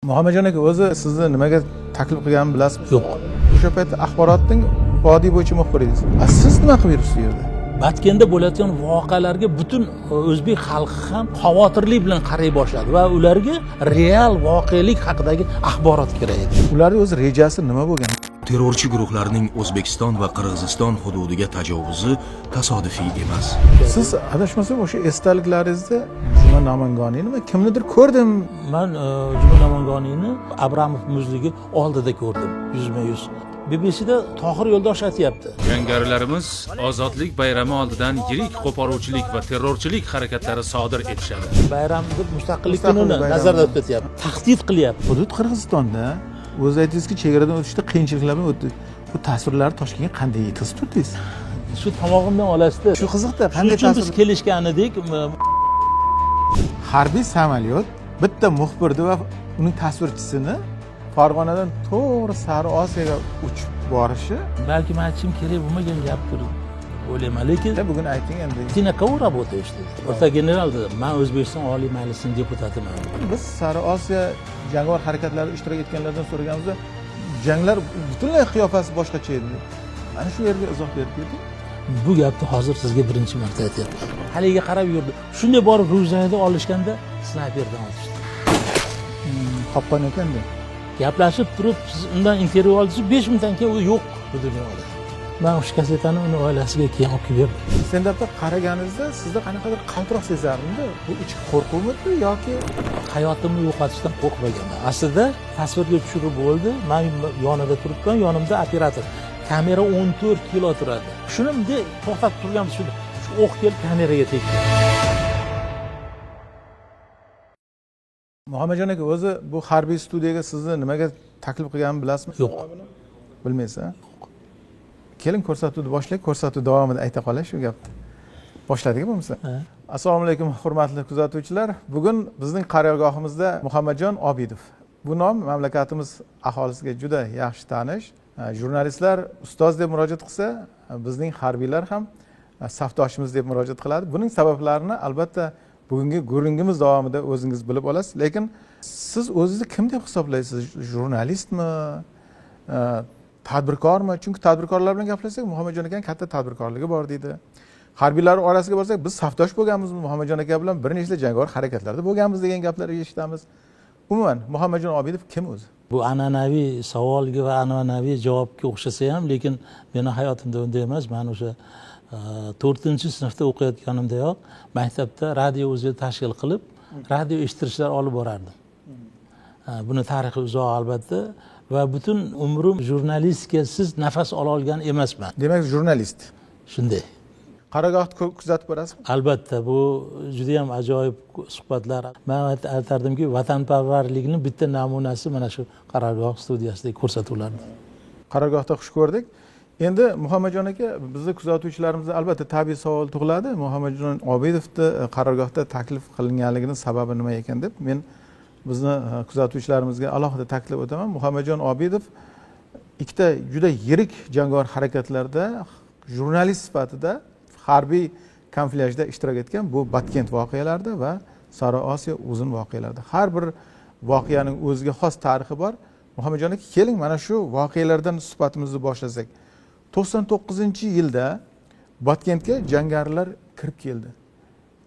Muhammadjon aka, o'zi sizni nimaga taklif qilganimni bilasizmi? Yo'q. O'sha paytda axborotning vodiy bo'yicha muxbiri edingiz. A siz nima qilib yuribsiz u yerda? Batkenda bo'layotgan voqealarga butun o'zbek xalqi ham xavotirlik bilan qaray boshladi va ularga real voqelik haqidagi axborot kerak edi. Ularning o'zi rejasi nima bo'lgan? Terrorchi guruhlarning O'zbekiston va Qirg'iziston hududiga tajovuzi tasodifiy emas. Siz adashmasam o'sha esdaliklaringizda Juma Namangoniyni kimnidir ko'rdim. Man Juma Namangoniyni Abramov muzligi oldida ko'rdim yuzma yuz. BBCda Tohir Yo'ldosh aytyapti. Jangarilarimiz ozodlik bayrami oldidan yirik qo'poruvchilik va terrorchilik harakatlari sodir etishadi. Bayram deb mustaqillik Mustaqillik kunini bayrami. nazarda tutyapti. Tahdid qilyapti. Hudud Qirg'izistonda, o'zi aytdingizki, chegaradan o'tishda qiyinchiliklar bilan o'tdi. Bu tasvirlarni Toshkentga qanday yetkazib turdingiz? Shu tomog'imdan olasizda. Shu qiziqda, Shuning qanday uchun biz tasvir? kelishgan edik. Harbiy samolyot bitta muxbirni va uning tasvirchisini Farg'onadan to'g'ri Sari Osiyoga uchib borishi. Balki man aytishim kerak bo'lmagan gapdir o'ylayman, lekin Bugun ayting endi. Ты на кого работаешь, dedi. O'rta general, dedi. Man O'zbekiston Oliy Majlisining deputatiman. Biz Sari Osiyo jangovar harakatlarida ishtirok etganlardan so'raganimizda, janglar butunlay qiyofasi boshqacha edi. Mana shu yerga izoh berib keting. Bu gapni hozir sizga birinchi marta aytyapman. Haliga qarab yurdi. Shunday borib ryukzakni olishganda snayperdan otishdi. Qopqon ekanda. Gaplashib turib, siz undan intervyu oldingiz, 5 minutdan keyin u yo'q bu dunyoda. Man o'sha kasetani uni oilasiga keyin olib kelib berdim. Stendapda qaraganingizda sizda qanaqadir qaltiroq sezardimda. Bu ichki qo'rquvmidi yoki Hayotimni yo'qotishdan qo'rqmaganman. Aslida tasvirga tushirib bo'ldi. Man yonida turibman, yonimda operator. Kamera 14 kilo turadi. Shuni bunday to'xtatib turganmiz, shuni. Shu o'q kelib kameraga tegdi. Muhammadjon aka, o'zi bu harbiy studiyaga sizni nimaga taklif qilganimni bilasizmi? Yo'q. Bilmaysiz, a? Keling, ko'rsatuvni boshlaylik, ko'rsatuv davomida ayta qolay shu gapni. Boshladik bo'lmasa? Ha. Assalomu alaykum, hurmatli kuzatuvchilar. Bugun bizning qarorgohimizda Muhammadjon Obidov. Bu nom mamlakatimiz aholisiga juda yaxshi tanish. Jurnalistlar ustoz deb murojaat qilsa, bizning harbiylar ham safdoshimiz deb murojaat qiladi. Buning sabablarini albatta bugungi gurungimiz davomida o'zingiz bilib olasiz. Lekin siz o'zingizni kim deb hisoblaysiz? Jurnalistmi? Tadbirkormi? Chunki tadbirkorlar bilan gaplashsak, Muhammadjon akaning katta tadbirkorligi bor deydi. Harbiylar orasiga borsak, biz safdosh bo'lganmiz, Muhammadjon aka bilan bir nechta jangovar harakatlarda bo'lganmiz degan gaplar eshitamiz. Umuman Muhammadjon Obidov kim o'zi? Bu an'anaviy savolga va an'anaviy javobga o'xshasa ham, lekin meni hayotimda unday emas. Man o'sha 4-sinfda o'qiyotganimdayoq maktabda radio o'zi tashkil qilib, radio eshittirishlar olib borardim. Buni tarixi uzoq albatta va butun umrim jurnalistikasiz nafas ola olgan emasman. Demak, jurnalist. Shunday. Qarorgohni kuzatib borasizmi? Albatta, bu juda ham ajoyib suhbatlar. Man aytardimki, vatanparvarlikning bitta namunasi mana shu qarorgoh studiyasidagi ko'rsatuvlardir. Qarorgohda xush ko'rdik. Endi Muhammadjon aka, bizni kuzatuvchilarimizda albatta tabiiy savol tug'iladi. Muhammadjon Obidovni qarorgohda taklif qilinganligining sababi nima ekan deb men bizni kuzatuvchilarimizga alohida ta'kidlab o'taman. Muhammadjon Obidov ikkita juda yirik jangovar harakatlarda jurnalist sifatida harbiy kamuflyajda ishtirok etgan. Bu Batkent voqealarida va Sari Osiyo uzun voqealarida. Har bir voqeaning o'ziga xos tarixi bor. Muhammadjon aka, keling mana shu voqealardan suhbatimizni boshlasak. 99-yilda Batkentga jangarilar kirib keldi.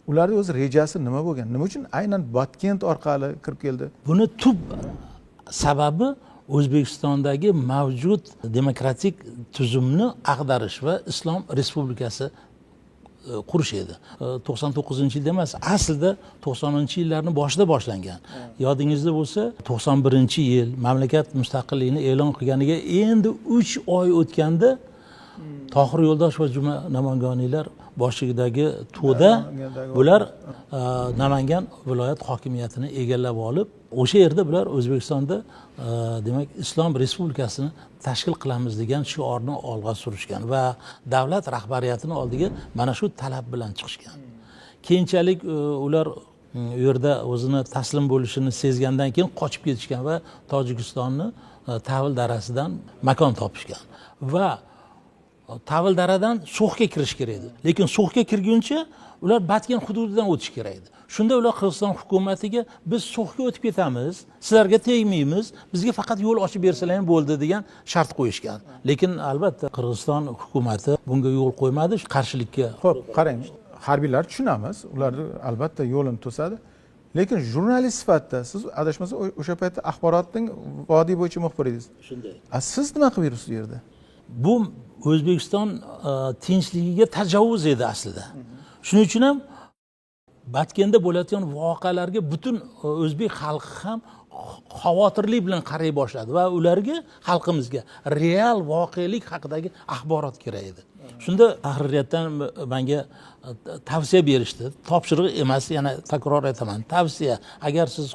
Ularning o'z rejasi nima bo'lgan? Nima uchun aynan Batkent orqali kirib keldi? Buni tub sababi O'zbekistondagi mavjud demokratik tuzumni ag'darish va Islom Respublikasi qurish edi. 99-yilda emas, aslida 90-yillarning boshida boshlangan. Yodingizda bo'lsa, 91-yil mamlakat mustaqilligini e'lon qilganiga endi 3 oy o'tganda Tohir Yo'ldosh va Juma Namangoniylar boshligidagi to'da bular Namangan viloyat hokimiyatini egallab olib, o'sha yerda bular O'zbekistonda demak Islom Respublikasini tashkil qilamiz degan shiorni olg'a surishgan va davlat rahbariyatini oldiga mana shu talab bilan chiqishgan. Keyinchalik ular u yerda o'zini taslim bo'lishini sezgandan keyin qochib ketishgan va Tojikistonni Tavil darasidan makon topishgan va Tavildaradan So'xga kirish kerak edi. Lekin So'xga kirguncha ular Batken hududidan o'tish kerak edi. Shunda ular Qirg'iziston hukumatiga biz So'xga o'tib ketamiz, sizlarga tegmaymiz, bizga faqat yo'l ochib bersalar ham bo'ldi degan shart qo'yishgan. Lekin albatta Qirg'iziston hukumati bunga yo'l qo'ymadi, qarshilikka. Xo'p, qarang, harbiylar tushunamiz, ular albatta yo'lini to'sadi. Lekin jurnalist sifatida siz adashmasam o'sha paytda axborotning vodiy bo'yicha muxbir edingiz. Shunday. A siz nima qilib yuribsiz u yerda? Bu O'zbekiston tinchligiga tajovuz edi aslida. Shuning uchun ham Batkenda bo'layotgan voqealarga butun o'zbek xalqi ham xavotirlik bilan qaray boshladi va ularga, xalqimizga real voqelik haqidagi axborot kerak edi. Shunda tahririyatdan menga tavsiya berishdi. Topshiriq emas, yana takror aytaman, tavsiya. Agar siz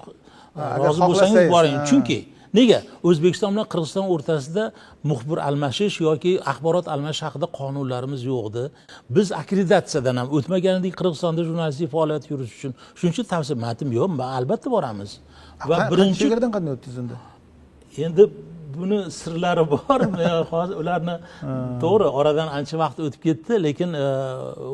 rozi bo'lsangiz boring. Chunki nega O'zbekiston bilan Qirg'iziston o'rtasida muxbir almashish yoki axborot almashish haqida qonunlarimiz yo'q edi. Biz akkreditatsiyadan ham o'tmagan edik Qirg'izistonda jurnalistik faoliyat yuritish uchun. Shuning uchun tavsiya matim yo'q, albatta boramiz. Va birinchi chegaradan qanday o'tdingiz unda? Endi buni sirlari bor. Hozir ularni to'g'ri oradan ancha vaqt o'tib ketdi, lekin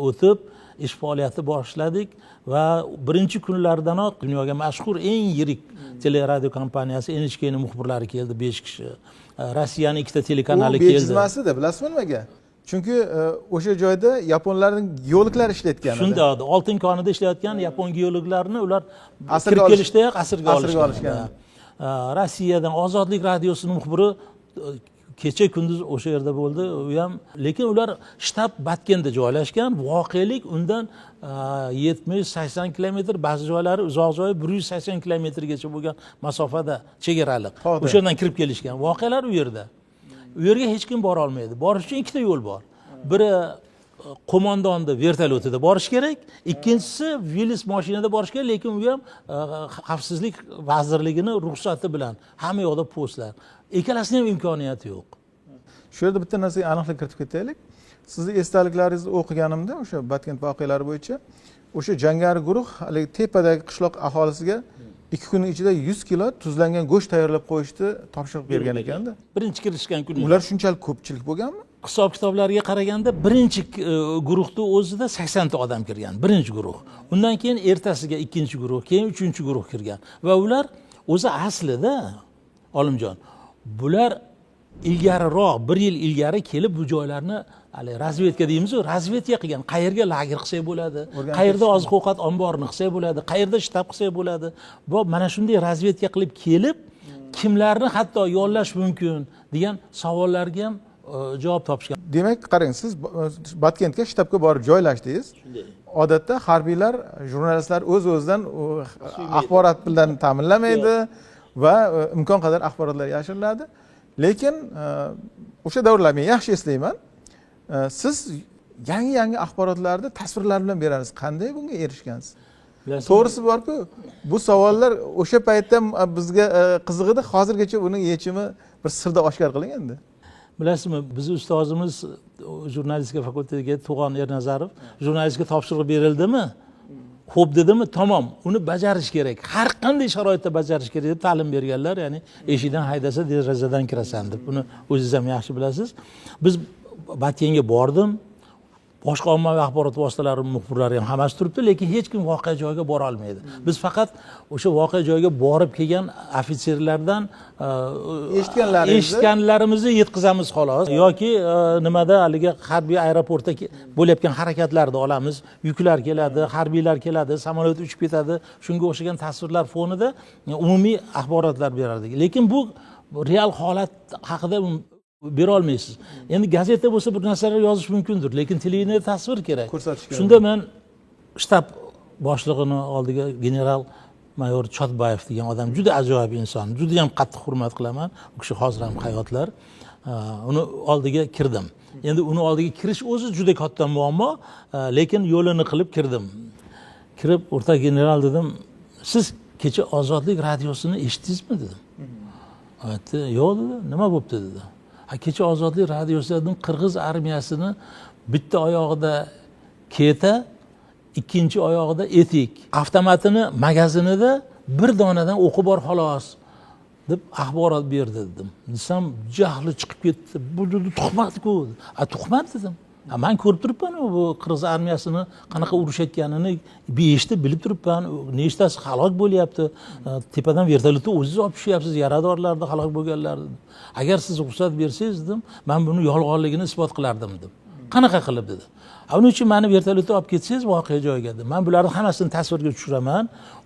o'tib ish faoliyati boshladik va birinchi kunlardanoq dunyoga mashhur eng yirik teleradio kompaniyasi NHK'ning muxbirlari keldi, 5 kishi. Rossiyaning 2 ta telekanali keldi. U bejizmasida, bilasizmi nimaga? Chunki o'sha joyda yaponlarning geologlari ishlayotgan edi. Shunday edi. Oltin konida ishlayotgan yapon geologlarini ular kirib kelishdayoq asirga olishgan. Rossiyadan Ozodlik radiosining muxbiri kecha kunduz o'sha yerda bo'ldi, u ham, lekin ular shtab Batkenda joylashgan, voqelik undan 70-80 kilometr, ba'zi joylari uzoq joyi 180 kilometrgacha bo'lgan masofada chegaraliq. O'sha yerdan kirib kelishgan. Voqealar u yerda. U yerga hech kim bora olmaydi. Borish uchun ikkita yo'l bor. Biri qo'mondonni vertolyotida borish kerak, ikkinchisi Willys mashinada borish kerak, lekin u ham xavfsizlik vazirligini ruxsati bilan, hamma yoqda postlar. Ikkalasining ham imkoniyati yo'q. Shu yerda bitta narsaga aniqlik kiritib ketaylik. Sizni esdaliklaringizni o'qiganimda o'sha Batkent voqealari bo'yicha o'sha jangari guruh haligi tepadagi qishloq aholisiga 2 kunning ichida 100 kilo tuzlangan go'sht tayyorlab qo'yishni topshiriq bergan ekanda. Birinchi kirishgan kuni. Ular shunchalik ko'pchilik bo'lganmi? Hisob kitoblarga qaraganda birinchi guruhda o'zida 80 ta odam kirgan, birinchi guruh. Undan keyin ertasiga ikkinchi guruh, keyin uchinchi guruh kirgan va ular o'zi aslida Olimjon, bular ilgariroq, bir yil ilgari kelib bu joylarni hali razvedka deymiz-ku, razvedka qilgan. Qayerga lager qilsak bo'ladi, qayerda oziq-ovqat omborini qilsak bo'ladi, qayerda shtab qilsak bo'ladi. Bu mana shunday razvedka qilib kelib, kimlarni hatto yollash mumkin degan savollarga ham javob topishgan. Demak, qarang, siz Batkentga shtabga borib joylashdingiz. Odatda harbiylar jurnalistlar o'z-o'zidan axborot bilan ta'minlamaydi va imkon qadar axborotlar yashiriladi. Lekin o'sha davrlar men yaxshi eslayman. Siz yangi-yangi axborotlarni tasvirlar bilan berasiz. Qanday bunga erishgansiz? To'g'risi borku, bu savollar o'sha paytda bizga qiziq edi, hozirgacha buning yechimi bir sirda oshkor qilingandi. Bilasizmi, bizni ustozimiz jurnalistika fakultetiga To'g'on Ernazarov jurnalistga topshiriq berildimi? Xo'p dedimi? Tamom, uni bajarish kerak. Har qanday sharoitda bajarish kerak deb ta'lim berganlar, ya'ni eshikdan haydasa derazadan kirasan deb. Buni o'zingiz ham yaxshi bilasiz. Biz Batkenga bordim. Boshqa ommaviy axborot vositalari muxbirlari ham hammasi turibdi, lekin hech kim voqea joyiga bora olmaydi. Biz faqat o'sha voqea joyiga borib kelgan ofitserlardan eshitganlarimizni yetkazamiz xolos, yoki nimada haligi harbiy aeroportda bo'layotgan harakatlarni olamiz. Yuklar keladi, harbiylar keladi, samolyot uchib ketadi. Shunga o'xshagan tasvirlar fonida umumiy axborotlar berardik. Lekin bu real holat haqida bera olmaysiz. Endi gazeta bo'lsa bir narsalar yozish mumkindir, lekin televideniyada tasvir kerak. Ko'rsatish kerak. Shunda men shtab boshlig'ini oldiga general mayor Chotbayev degan odam, juda ajoyib inson, juda ham qattiq hurmat qilaman. U kishi hozir ham hayotlar. Uni oldiga kirdim. Endi uni oldiga kirish o'zi juda katta muammo, lekin yo'lini qilib kirdim. Kirib, o'rta general dedim, siz kecha Ozodlik radiosini eshitdingizmi dedim. Aytdi, yo'q dedi, nima bo'pti dedi. Kecha Ozodlik radiosidan Qirg'iz armiyasini bitta oyog'ida keta, ikkinchi oyog'ida etik, avtomatini magazinida bir donadan o'qi bor xolos. deb axborot berdi dedim. Desam jahli chiqib ketdi. Bu dedi tuhmat-ku. A tuhmat dedim. Man ko'rib turibman bu qirg'iz armiyasini qanaqa urushayotganini eshitib bilib turibman. Nechtasi halok bo'lyapti. Tepadan vertolyotda o'zingiz olib tushyapsiz yaradorlarni, halok bo'lganlarni. Agar siz ruxsat bersangiz dedim, men buni yolg'onligini isbot qilardim dedim. Qanaqa qilib dedi. Uning uchun meni vertolyotda olib ketsangiz voqea joyiga dedim. Men bularni hammasini tasvirga tushiraman,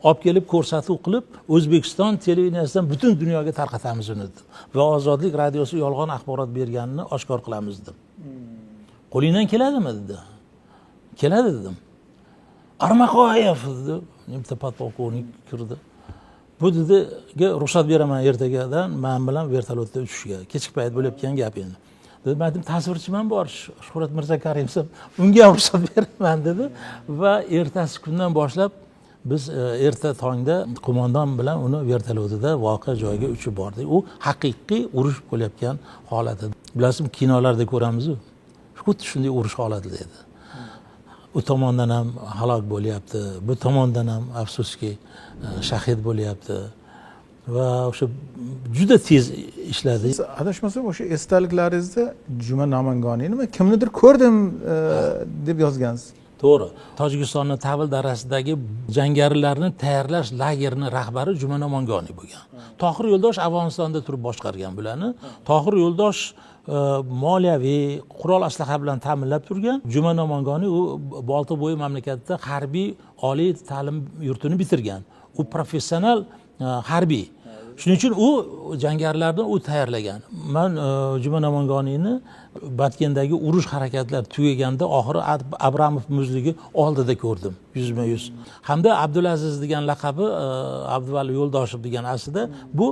olib kelib ko'rsatuv qilib O'zbekiston televideniyasidan butun dunyoga tarqatamiz uni dedim. Va Ozodlik radiosi yolg'on axborot berganini oshkor qilamiz dedim. Qo'lingdan keladimi dedi. Keladi dedim. Armaqoyev dedi. Bitta podpolkovnik kirdi. Bu dediga ruxsat beraman ertagadan men bilan vertolyotda uchishga. Kechki payt bo'layotgan gap endi. Dedi, men dedim tasvirchim bor, Shuhrat Mirzakarimov, unga ham ruxsat beraman dedi. Va ertasi kundan boshlab biz erta tongda qo'mondon bilan uni vertolyotida voqea joyiga uchib bordik. U haqiqiy urush bo'layotgan holat edi. Bilasizmi, kinolarda ko'ramiz-ku. Xuddi shunday urush holatida edi. U tomondan ham halok bo'lyapti, bu tomondan ham afsuski shahid bo'lyapti. Va o'sha juda tez ishladi. Adashmasam o'sha esdaliklaringizda Juma Namangoniy nima kimnidir ko'rdim deb yozgansiz. To'g'ri. Tojikistonning Tavil darasidagi jangarilarni tayyorlash lagerini rahbari Juma Namangoniy bo'lgan. Tohir Yo'ldosh Afg'onistonda turib boshqargan bularni. Tohir Yo'ldosh moliyaviy, qurol aslaha bilan ta'minlab turgan. Juma Namangoniy u Boltiqbo'yi mamlakatida harbiy oliy ta'lim yurtini bitirgan. U professional harbiy. Shuning uchun u jangarilarni u tayyorlagan. Men Juma Namangoniyni Batkendagi urush harakatlari tugaganda oxiri Abramov muzligi oldida ko'rdim yuzma-yuz. Hamda Abdulaziz degan laqabi Abduvali Yo'ldoshev degan aslida bu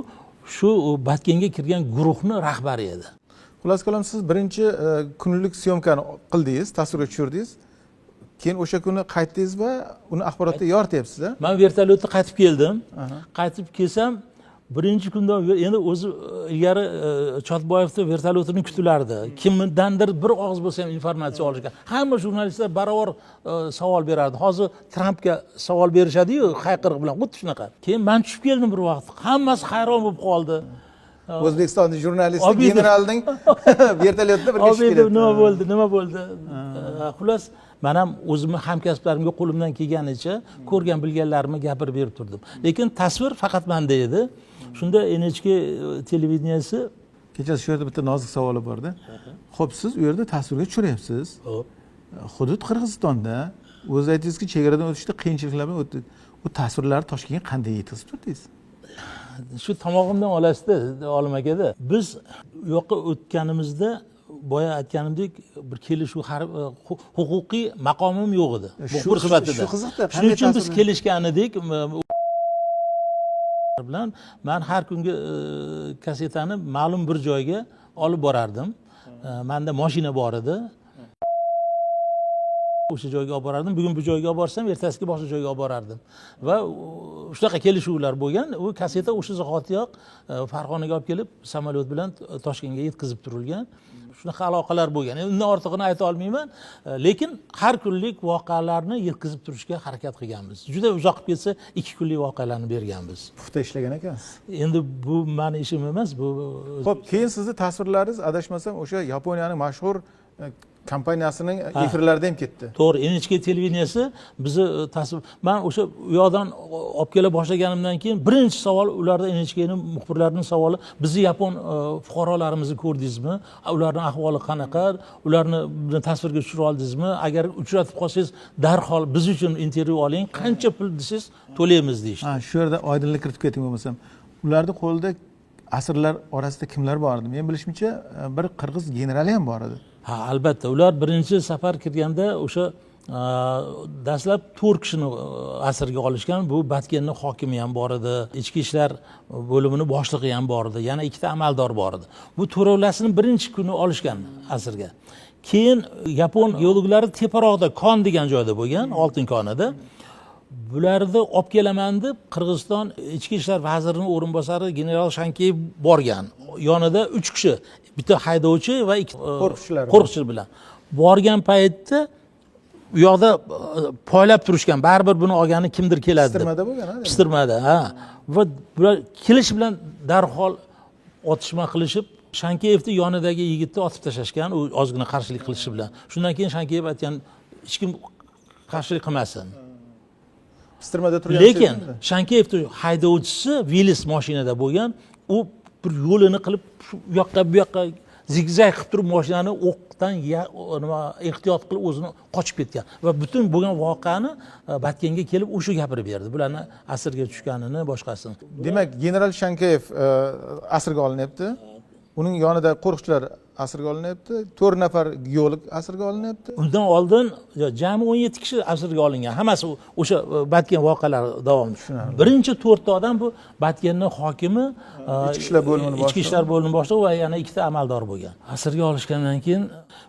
shu Batkenga kirgan guruhni rahbari edi. Xullas kalom, siz birinchi kunlik syomkani qildingiz, tasvirga tushirdingiz. Keyin o'sha kuni qaytdingiz va uni axborotda yorityapsiz, a? Men vertolyotda qaytib keldim. Qaytib kelsam birinchi kunda endi o'zi ilgari Chotboyevni vertolyotini kutilardi. Kimdandir bir og'iz bo'lsa ham informatsiya olishga. Hamma jurnalistlar barobar savol berardi. Hozir Trampga savol berishadi-yu, hayqiriq bilan, xuddi shunaqa. Keyin men tushib keldim bir vaqt. Hammasi hayron bo'lib qoldi. O'zbekistonning jurnalisti generalning vertolyotda birga tushib kelyapti. Nima bo'ldi, nima bo'ldi? Xullas, men ham o'zimni hamkasblarimga qo'limdan kelganicha ko'rgan bilganlarimni gapirib berib turdim. Lekin tasvir faqat menda edi. Shunda NHK televideniyasi kechasi shu yerda bitta nozik savoli borda. Xo'p, siz u yerda tasvirga tushiryapsiz. Xo'p. Hudud Qirg'izistonda, o'zi aytdingizki, chegaradan o'tishda qiyinchiliklar bilan o'tdi. U tasvirlarni Toshkentga qanday yetkazib turdingiz? Shu tomog'imdan olasizda, Olim akada. Biz u yoqqa o'tganimizda boya aytganimdek bir kelishuv huquqiy maqomim yo'q edi. Muxbir sifatida. Shu qiziqda. Shuning uchun biz kelishgan edik bilan men har kungi kasetani ma'lum bir joyga olib borardim. Menda mashina bor edi. O'sha joyga olib borardim. Bugun bu joyga olib borsam, ertasiga boshqa joyga olib borardim. Va shunaqa kelishuvlar bo'lgan. U kaseta o'sha zahotiyoq Farg'onaga olib kelib, samolyot bilan Toshkentga yetkazib turilgan. Shunaqa aloqalar bo'lgan. Endi undan ortig'ini ayta olmayman, lekin har kunlik voqealarni yetkazib turishga harakat qilganmiz. Juda uzoq qilib ketsa, 2 kunlik voqealarni berganmiz. Puxta ishlagan ekansiz. Endi bu meni ishim emas, bu. Xo'p, keyin sizni tasvirlaringiz adashmasam o'sha Yaponiyaning mashhur kompaniyasining efirlarida ham ketdi. To'g'ri, NHK televideniyasi bizni tasvir, men o'sha u yoqdan olib kela boshlaganimdan keyin birinchi savol ularda NHKning muxbirlarining savoli, bizni yapon fuqarolarimizni ko'rdingizmi? Ularning ahvoli qanaqa? Ularni tasvirga tushira oldingizmi? Agar uchratib qolsangiz darhol biz uchun intervyu oling, qancha pul desangiz to'laymiz deyishdi. Ha, shu yerda oydinlik kiritib keting bo'lmasam. Ularning qo'lida asirlar orasida kimlar bor edi? Men bilishimcha bir qirg'iz generali ham bor edi. Ha, albatta, ular birinchi safar kirganda o'sha dastlab 4 kishini asirga olishgan. Bu Batkenning hokimi ham bor edi, ichki ishlar bo'limini boshlig'i ham bor edi, yana 2 ta amaldor bor edi. Bu to'rovlasini birinchi kuni olishgan asirga. Keyin yapon geologlari teparoqda kon degan joyda bo'lgan, oltin konida. Bularni olib kelaman deb Qirg'iziston ichki ishlar vazirining o'rinbosari general Shankeyev borgan. Yonida 3 kishi, bitta haydovchi va 2 qo'riqchilar qo'riqchi bilan borgan paytda U yoqda poylab turishgan, baribir buni olgani kimdir keladi deb. Pistirmada bo'lgan, ha? Pistirmada, ha. Va bular kelish bilan darhol otishma qilishib, Shankeyevni yonidagi yigitni otib tashlashgan, u ozgina qarshilik qilishi bilan. Shundan keyin Shankeyev aytgan, hech kim qarshilik qilmasin. Pistirmada turgan. Lekin Shankeyevni haydovchisi Willys mashinada bo'lgan, u bir yo'lini qilib shu yoqqa bu yoqqa zigzag qilib turib mashinani o'qdan nima ehtiyot qilib o'zini qochib ketgan va butun bo'lgan voqeani Batkanga kelib o'sha gapirib berdi. Bularni asirga tushganini, boshqasini. Demak, general Shankeyev asirga olinyapti. Uning yonida qo'riqchilar asirga olinyapti. 4 nafar geolog asirga olinyapti. Undan oldin jami 17 kishi asirga olingan. Hammasi o'sha Batken voqealari davomida. Birinchi 4 ta odam bu Batkenning hokimi, Ichki ishlar bo'limining boshlig'i. Ichki ishlar bo'limining boshlig'i va yana 2 ta amaldor bo'lgan. Asirga olishgandan keyin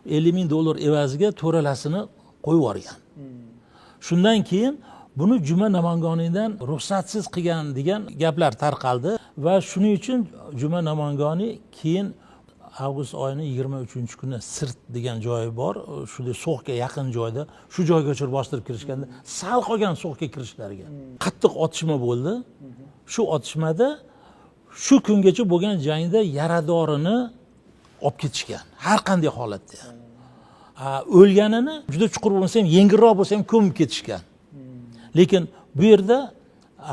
$50,000 evaziga to'ralasini qo'yib yuborgan. Shundan keyin buni Juma Namangoniydan ruxsatsiz qilgan degan gaplar tarqaldi va shuning uchun Juma Namangoniy keyin avgust oyining 23-kuni Sirt degan joyi bor, shunday So'xga yaqin joyda, shu joyga ko'chirib bostirib kirishganda sal qolgan So'xga kirishlariga qattiq otishma bo'ldi. Shu otishmada shu kungacha bo'lgan jangda yaradorini olib ketishgan har qanday holatda ham. O'lganini juda chuqur bo'lmasa ham, yengilroq bo'lsa ham ko'mib ketishgan. Lekin bu yerda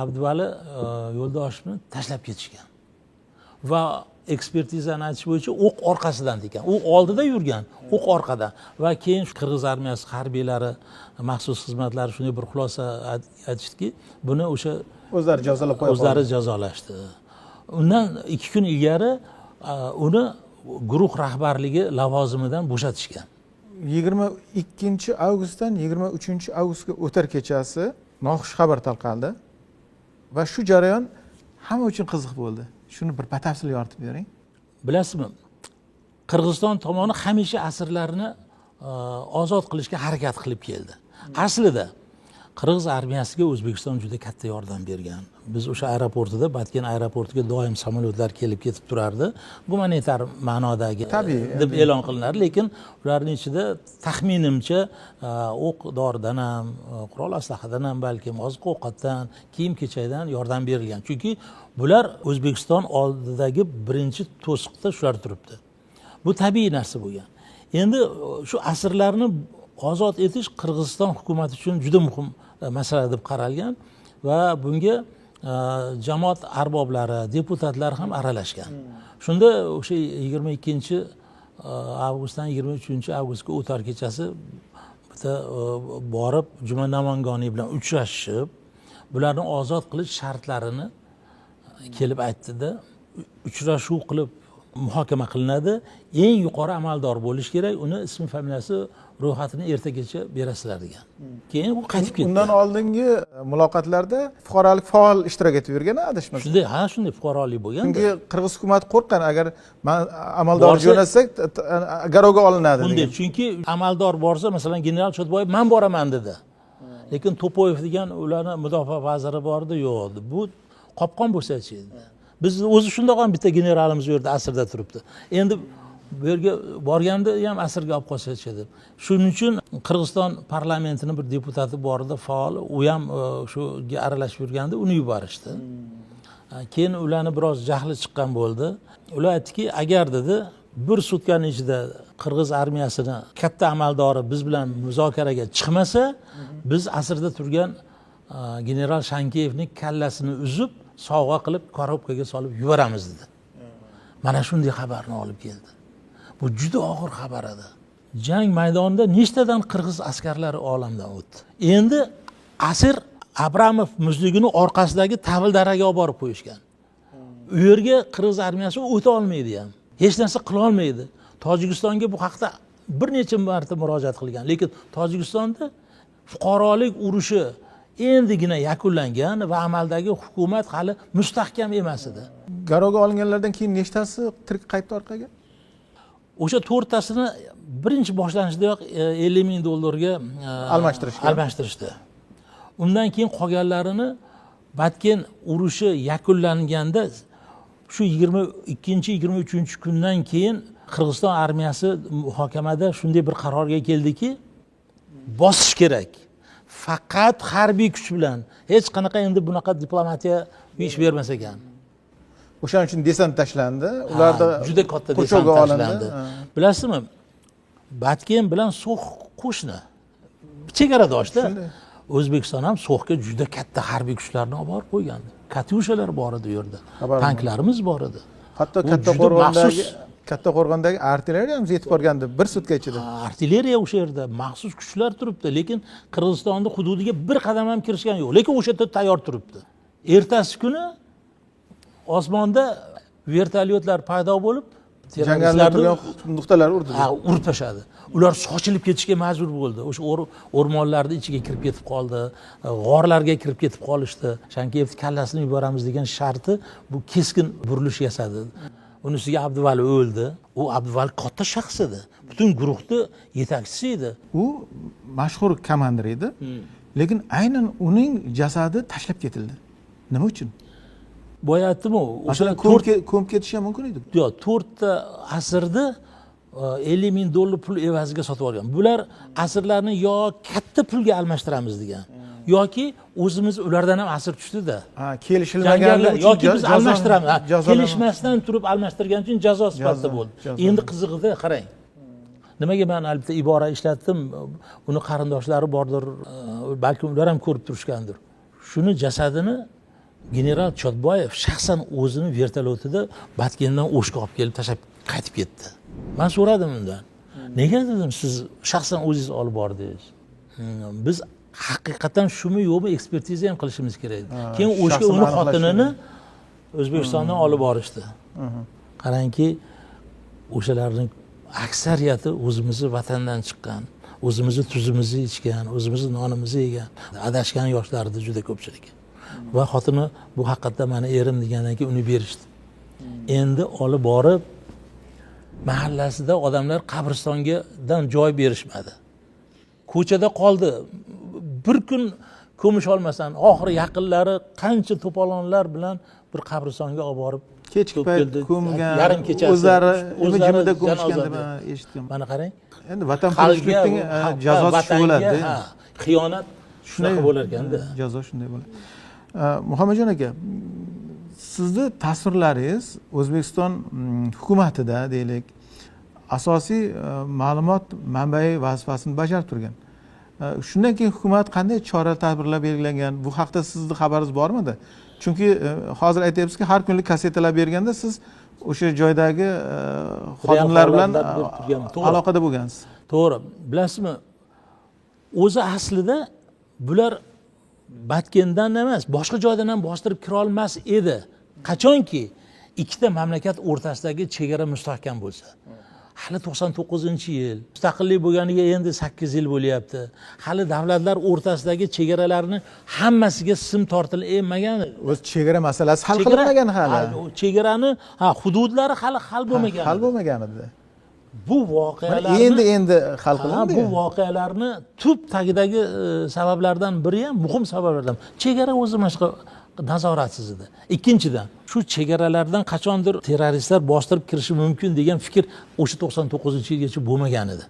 Abduvali Yo'ldoshevni tashlab ketishgan. Va ekspertizani aytish bo'yicha o'q orqasidan degan. U oldida yurgan, o'q orqadan. Va keyin Qirg'iz armiyasi harbiylari, maxsus xizmatlari shunday bir xulosa aytishdiki, buni o'sha o'zlari jazolab qo'ya o'zlari jazolashdi. Undan 2 kun ilgari uni guruh rahbarligi lavozimidan bo'shatishgan. 22 avgustdan 23 avgustga o'tar kechasi noxush xabar tarqaldi va shu jarayon hamma uchun qiziq bo'ldi. Shuni bir batafsil yoritib bering. Bilasizmi, Qirg'iziston tomoni hamisha asirlarni ozod qilishga harakat qilib keldi. Aslida Qirg'iz armiyasiga O'zbekiston juda katta yordam bergan. Biz o'sha aeroportida, Batken aeroportiga doim samolyotlar kelib ketib turardi. Gumanitar ma'nodagi tabiiy deb e'lon qilinardi, lekin ularning ichida taxminimcha o'q doridan ham, qurol aslahadan ham, balkim oziq ovqatdan, kiyim kechakdan yordam berilgan. Chunki bular O'zbekiston oldidagi birinchi to'siqda shular turibdi. Bu tabiiy narsa bo'lgan. Endi shu asirlarni ozod etish Qirg'iziston hukumati uchun juda muhim masala deb qaralgan va bunga jamoat arboblari, deputatlar ham aralashgan. Shunda o'sha 22 avgustdan 23 avgustga o'tar kechasi bitta borib Juma Namangoniy bilan uchrashib, bularni ozod qilish shartlarini kelib aytdida, uchrashuv qilib muhokama qilinadi. Eng yuqori amaldor bo'lish kerak, uni ismi familiyasi ro'yxatini ertagacha berasizlar degan. Keyin u qaytib ketdi. Undan oldingi muloqotlarda fuqarolik faol ishtirok etib yurgan, adashmasam. Shunday, ha, shunday fuqarolik bo'lgan. Chunki Qirg'iz hukumati qo'rqqan, agar amaldor jo'natsak garovga olinadi degan. Chunki amaldor borsa, masalan, general Chodboyev men boraman dedi. Lekin To'poyev degan ularni mudofaa vaziri bor edi, yo'q. Bu qopqon bo'lsa-chi dedi. Biz o'zi shundoq ham bitta generalimiz u yerda asirda turibdi. Endi bu yerga borganda ham asirga olib qolsa-chi deb. Shuning uchun Qirg'iziston parlamentini bir deputati bor edi, faol, u ham shuga aralashib yurganda uni yuborishdi. Keyin ularni biroz jahli chiqqan bo'ldi. Ular aytdiki, agar dedi bir sutkaning ichida Qirg'iz armiyasini katta amaldori biz bilan muzokaraga chiqmasa, biz asirda turgan general Shankeyevning kallasini uzib, sovg'a qilib korobkaga solib yuboramiz dedi. Mana shunday xabarni olib keldi. Bu juda og'ir xabar edi. Jang maydonida nechtadan qirg'iz askarlari olamdan o'tdi. Endi asir Abramov muzligini orqasidagi Tavildaraga olib borib qo'yishgan. U yerga qirg'iz armiyasi o'ta olmaydi ham. Hech narsa qila olmaydi. Tojikistonga bu haqda bir necha marta murojaat qilgan, lekin Tojikistonda fuqarolik urushi endigina yakunlangan va amaldagi hukumat hali mustahkam emas edi. Garovga olinganlardan keyin nechtasi tirik qaytdi orqaga? O'sha 4tasini birinchi boshlanishidayoq $50,000 almashtirishgan. Almashtirishdi. Undan keyin qolganlarini Batken urushi yakunlanganda shu 22 23 kundan keyin Qirg'iziston armiyasi muhokamada shunday bir qarorga keldiki, Bosish kerak. Faqat harbiy kuch bilan. Hech qanaqa endi bunaqa diplomatiya ish bermas ekan. O'shaning uchun desant tashlandi. Ularda juda katta desant tashlandi. Bilasizmi? Batken bilan So'x qo'shni. Chegaradoshda. O'zbekiston ham So'xga juda katta harbiy kuchlarni olib borib qo'ygandi. Katyushalar bor edi u yerda. Tanklarimiz bor edi. Hatto Kattaqo'rg'ondagi artilleriya ham yetib borgandi bir sutka ichida. Artilleriya o'sha yerda, maxsus kuchlar turibdi, lekin Qirg'izistonning hududiga bir qadam ham kirishgan yo'q, lekin o'sha yerda tayyor turibdi. Ertasi kuni osmonda vertolyotlar paydo bo'lib, jangallar turgan nuqtalar urdi. Ha, urib tashladi. Ular sochilib ketishga majbur bo'ldi. O'sha o'rmonlarning ichiga kirib ketib qoldi, g'orlarga kirib ketib qolishdi. Shankiyevni kallasini yuboramiz degan sharti bu keskin burilish yasadi. Uni ustiga Abduvali o'ldi. U Abduvali katta shaxs edi. Butun guruhni yetakchisi edi. U mashhur komandir edi. Lekin aynan uning jasadi tashlab ketildi. Nima uchun? Boya aytdim-ku, o'sha ko'mib ketishi ham mumkin edi. Yo'q, 4 ta asrda 50 ming dollar pul evaziga sotib olgan. Bular asrlarni yo katta pulga almashtiramiz degan, yoki o'zimiz ulardan ham asir tushdida. Ha, kelishilmaganlar yoki biz almashtiramiz. Kelishmasdan turib almashtirgan uchun jazo sifatida bo'ldi. Endi qizig'ida qarang. Nimaga men albatta ibora ishlatdim? Uni qarindoshlari bordir, balkim ular ham ko'rib turishgandir. Shuni jasadini general Chotboyev shaxsan o'zini vertolyotida Batkendan O'shga olib kelib tashlab qaytib ketdi. Men so'radim undan. Nega dedim, siz shaxsan o'zingiz olib bordingiz? Biz haqiqatan shumi yo'qmi ekspertiza ham qilishimiz kerak. Keyin O'shga uni xotinini O'zbekistondan olib borishdi. Qarangki, o'shalarning aksariyati o'zimizni vatandan chiqqan, o'zimizni tuzimizni ichgan, o'zimizni nonimizni yegan, adashgan yoshlardi juda ko'pchilik. Va xotini bu haqiqatda meni erim degandan keyin uni berishdi. Endi olib borib mahallasida odamlar qabristongadan joy berishmadi. Ko'chada qoldi. Bir kun ko'mish olmasan, oxiri yaqinlari qancha to'polonlar bilan bir qabristonga olib borib kechki payt ko'mgan, yarim kechasi o'zlari jimida ko'mishgan deb eshitdim. Mana qarang. Endi vatanparvarlikning jazosi shu bo'ladi. Xiyonat shunaqa bo'lar ekanda. Jazo shunday bo'ladi. Muhammadjon aka, sizni tasvirlaringiz O'zbekiston hukumatida deylik, asosiy ma'lumot manbai vazifasini bajarib turgan. Shundan keyin hukumat qanday chora tadbirlar belgilangan? Bu haqda sizni xabaringiz bormidi? Chunki hozir aytyapsizki, har kunlik kasetalar berganda siz o'sha joydagi xodimlar bilan aloqada bo'lgansiz. To'g'ri. Bilasizmi, o'zi aslida bular Batkendan emas, boshqa joydan ham bostirib kira olmas edi. Qachonki ikkita mamlakat o'rtasidagi chegara mustahkam bo'lsa. Hali 99-yil, mustaqillik bo'lganiga endi 8 yil bo'lyapti. Hali davlatlar o'rtasidagi chegaralarni hammasiga sim tortilmagan. O'z chegara masalasi hal qilinmagan hali. Chegarani, ha, hududlari hali hal bo'lmagan. Hal bo'lmagan edi. Bu voqealarni endi hal qilindi. Bu voqealarni tub tagidagi sabablardan biri ham muhim sabablardan. Chegara o'zi boshqa nazoratsiz edi. Ikkinchidan, shu chegaralardan qachondir terroristlar bostirib kirishi mumkin degan fikr o'sha 99-yilgacha bo'lmagan edi.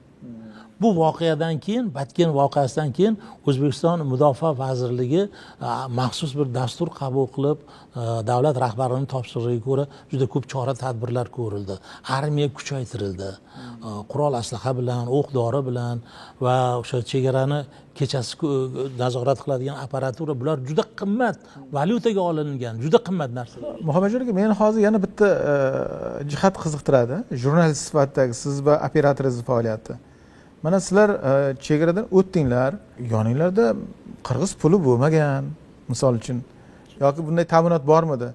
Bu voqeadan keyin, Batken voqeasidan keyin O'zbekiston Mudofaa vazirligi maxsus bir dastur qabul qilib, davlat rahbarining topshirig'iga ko'ra juda ko'p chora tadbirlar ko'rildi. Armiya kuchaytirildi. Qurol aslaha bilan, o'q dori bilan va o'sha chegarani kechasi nazorat qiladigan apparatura, bular juda qimmat valyutaga olingan, juda qimmat narsalar. Muhammadjon aka, meni hozir yana bitta jihat qiziqtiradi. Jurnalist sifatidagi siz va operatoringiz faoliyati. Mana sizlar chegaradan o'tdinglar, yoninglarda qirg'iz puli bo'lmagan, misol uchun, yoki bunday ta'minot bormidi?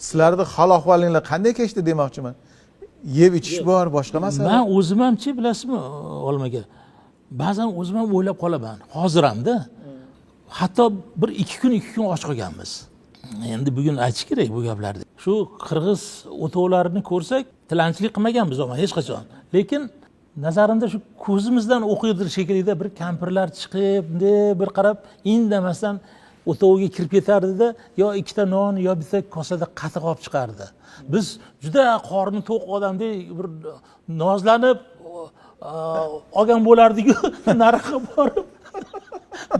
Sizlarning hol ahvolinglar qanday kechdi demoqchiman. Yeb ichish bor, boshqa masala. Men o'zim hamchi, bilasizmi, Olim aka, ba'zan o'zim ham o'ylab qolaman, hozir hamda. Hatto bir ikki kun och qolganmiz. Endi bugun aytish kerak bu gaplarni. Shu qirg'iz o'tovlarini ko'rsak, tilanchilik qilmaganmiz omon hech qachon. Lekin nazarimda shu ko'zimizdan o'qiydir shekilli bir kampirlar chiqib, bunday bir qarab indamasdan o'toviga kirib ketardida, yo ikkita non, yo bitta kosada qatiq olib chiqardi. Biz juda qorni to'q odamdek bir nozlanib olgan bo'lardik-ku, nariga borib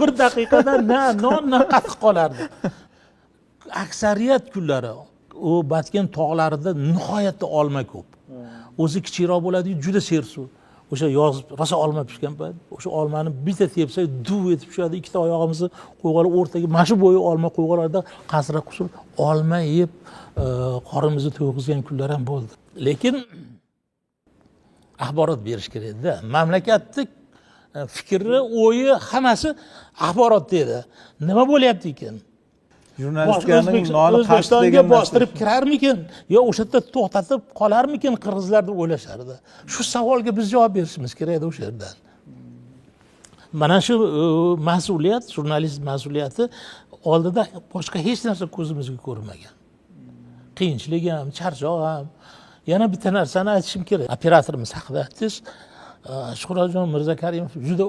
Bir daqiqada na non, na qatiq qolardi. Aksariyat kunlari u Batken tog'larida nihoyatda olma ko'p. O'zi kichikroq bo'ladi, juda sersuv. O'sha yoz rosa olma pishgan payt, o'sha olmani bitta tepsak duv etib tushadi, ikkita oyog'imizni qo'yib olib o'rtaga mana shu bo'yi olma qo'yib oladida, qasra qusib olma yeb qorinimizni to'yg'izgan kunlar ham bo'ldi. Lekin axborot berish kerak edi-da. Mamlakatni fikri, o'yi hammasi axborotda edi. Nima bo'lyapti ekan? Jurnalistikaning noni O'zbekistonga bostirib kirarmikin yo o'sha yerda to'xtatib qolarmikin qirg'izlar deb o'ylashardi. Shu savolga biz javob berishimiz kerak edi o'sha yerdan. Mana shu mas'uliyat, jurnalist mas'uliyati oldida boshqa hech narsa ko'zimizga ko'rinmagan. Qiyinchilik ham, charchoq ham. Yana bitta narsani aytishim kerak. Operatorimiz haqida aytdingiz. Shuhratjon Mirzakarimov juda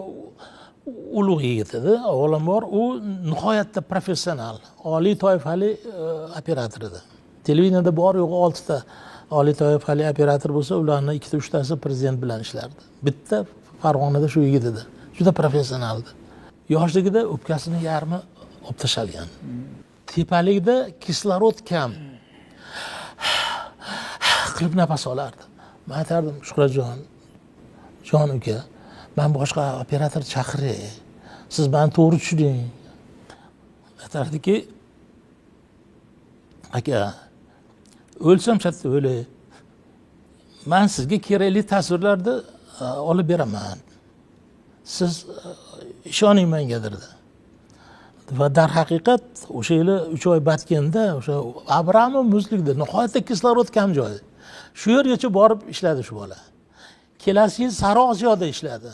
ulug' yigit edi. Avvalambor u nihoyatda professional, oliy toifali operator edi. Televideniyada bor yo'g'i 6 ta oliy toifali operator bo'lsa, ularning 2 ta 3 tasi prezident bilan ishlardi. Bitta Farg'onada shu yigit edi. Juda professional edi. Yoshligida o'pkasini yarmi olib tashalgan. Tepalikda kislorod kam. Qilib nafas olardi. Men aytardim, Shuhratjon, jon uka, men boshqa operator chaqiray. Siz meni to'g'ri tushuning. Aytardiki, aka, o'lsam shatda o'lay. Men sizga kerakli tasvirlarni olib beraman. Siz ishoning menga derdi. Va darhaqiqat o'sha yili 3 oy Batkenda, o'sha Abramov muzlikda nihoyatda kislorod kam joyi. Shu yergacha borib ishladi shu bola. Kelasi yil Sariq Osiyoda ishladi.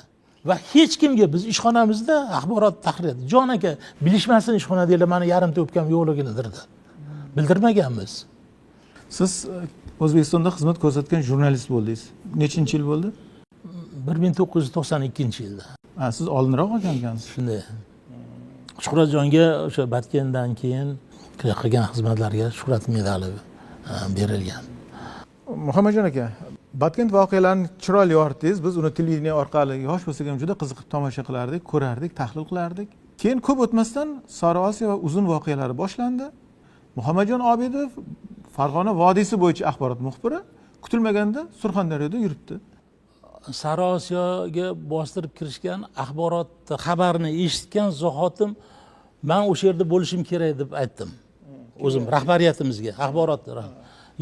Va hech kimga biz ishxonamizda axborot tahrir, jon aka bilishmasin ishxonadagilar mani yarimta o'pkam yo'qligini derdi. Bildirmaganmiz. Siz O'zbekistonda xizmat ko'rsatgan jurnalist bo'ldingiz. Nechinchi yil bo'ldi? 1992-yilda. Ha, siz oldinroq olgan ekansiz. Shunday. Shuhratjonga o'sha Batkendan keyin qilgan xizmatlarga Shuhrat medali berilgan. Muhammadjon aka, Batkent voqealarini chiroyli yoritdingiz. Biz uni televideniye orqali yosh bo'lsak ham juda qiziqib tomosha qilardik, ko'rardik, tahlil qilardik. Keyin ko'p o'tmasdan Sariq Osiyo va Uzun voqealari boshlandi. Muhammadjon Obidov Farg'ona vodiysi bo'yicha axborot muxbiri kutilmaganda Surxondaryoda yuribdi. Sariq Osiyoga bostirib kirishgan axborot xabarni eshitgan zahotim men o'sha yerda bo'lishim kerak deb aytdim. O'zim rahbariyatimizga, axborot.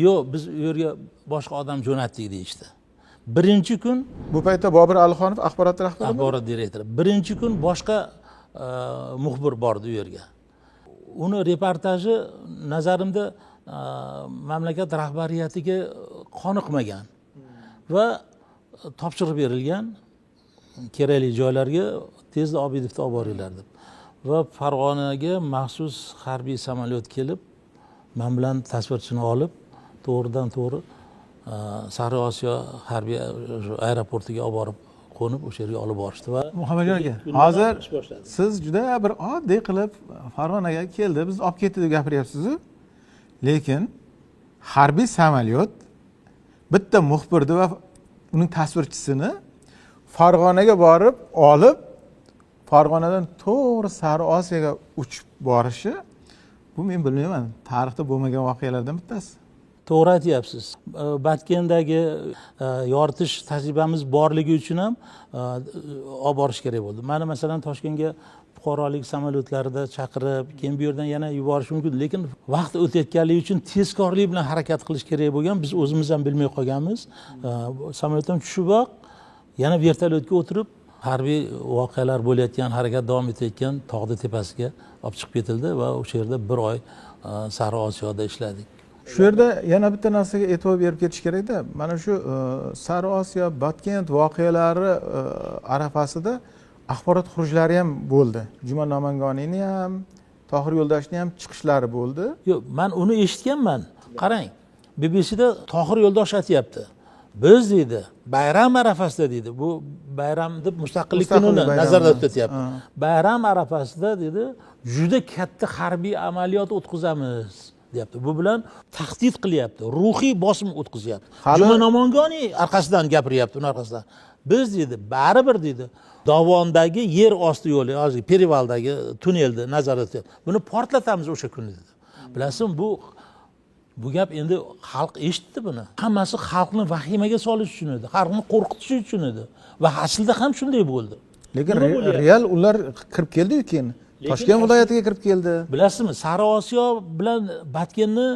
Yo'q, biz u yerga boshqa odam jo'natdik deyishdi. Birinchi kun bu paytda Bobur Alixonov axborot rahbari, axborot direktori. Birinchi kun boshqa muxbir bordi u yerga. Uni reportaji nazarimda mamlakat rahbariyatiga qoniqmagan va topshiriq berilgan kerakli joylarga tezda Obidovni olib boringlar deb. Va Farg'onaga maxsus harbiy samolyot kelib, men bilan tasvirchini olib, to'g'ridan to'g'ri Sariq Osiyo harbiy aeroportiga olib borib qo'nib, o'sha yerga olib borishdi va Muhammadjon aka, hozir siz juda bir oddiy qilib Farg'onaga keldi, bizni olib ketdi deb gapiryapsiz-ku. Lekin harbiy samolyot bitta muxbirni va uning tasvirchisini Farg'onaga borib olib, Farg'onadan to'g'ri Sariq Osiyoga uchib borishi, bu men bilmayman, tarixda bo'lmagan voqealardan bittasi. To'g'ri aytyapsiz. Batkendagi yoritish tajribamiz borligi uchun ham olib borish kerak bo'ldi. Mana masalan Toshkentga fuqarolik samolyotlarida chaqirib, keyin bu yerdan yana yuborish mumkin, lekin vaqt o'tayotganligi uchun tezkorlik bilan harakat qilish kerak bo'lgan. Biz o'zimiz ham bilmay qolganmiz. Samolyotdan tushiboq yana vertolyotga o'tirib, harbiy voqealar bo'layotgan, harakat davom etayotgan tog'ni tepasiga olib chiqib ketildi va o'sha yerda bir oy Sariq Osiyoda ishladik. Shu yerda yana bitta narsaga e'tibor berib ketish kerakda, mana shu Sariq Osiyo, Batkent voqealari arafasida axborot xurujlari ham bo'ldi. Juma Namanganiyni ham, Tohir Yo'ldoshni ham chiqishlari bo'ldi. Yo'q, men uni eshitganman. Qarang, BBCda Tohir Yo'ldosh aytyapti. Biz deydi, bayram arafasida deydi. Bu bayram deb mustaqillik kunini nazarda tutyapti. Bayram arafasida deydi, juda katta harbiy amaliyot o'tkazamiz deyapti. Bu bilan tahdid qilyapti, ruhiy bosim o'tkazyapti. Juma Namangoniy orqasidan gapiryapti, uning orqasidan. Biz deydi, baribir deydi, Dovondagi yer osti yo'li, hozir Perevaldagi tunnelni nazarda tutyapti. Buni portlatamiz o'sha kuni dedi. Bilasizmi, bu gap endi xalq eshitdi buni. Hammasi xalqni vahimaga solish uchun edi, xalqni qo'rqitish uchun edi. Va aslida ham shunday bo'ldi. Lekin real ular kirib keldi-yu keyin. Toshkent viloyatiga kirib keldi. Bilasizmi, Sariosiyo bilan Batkenni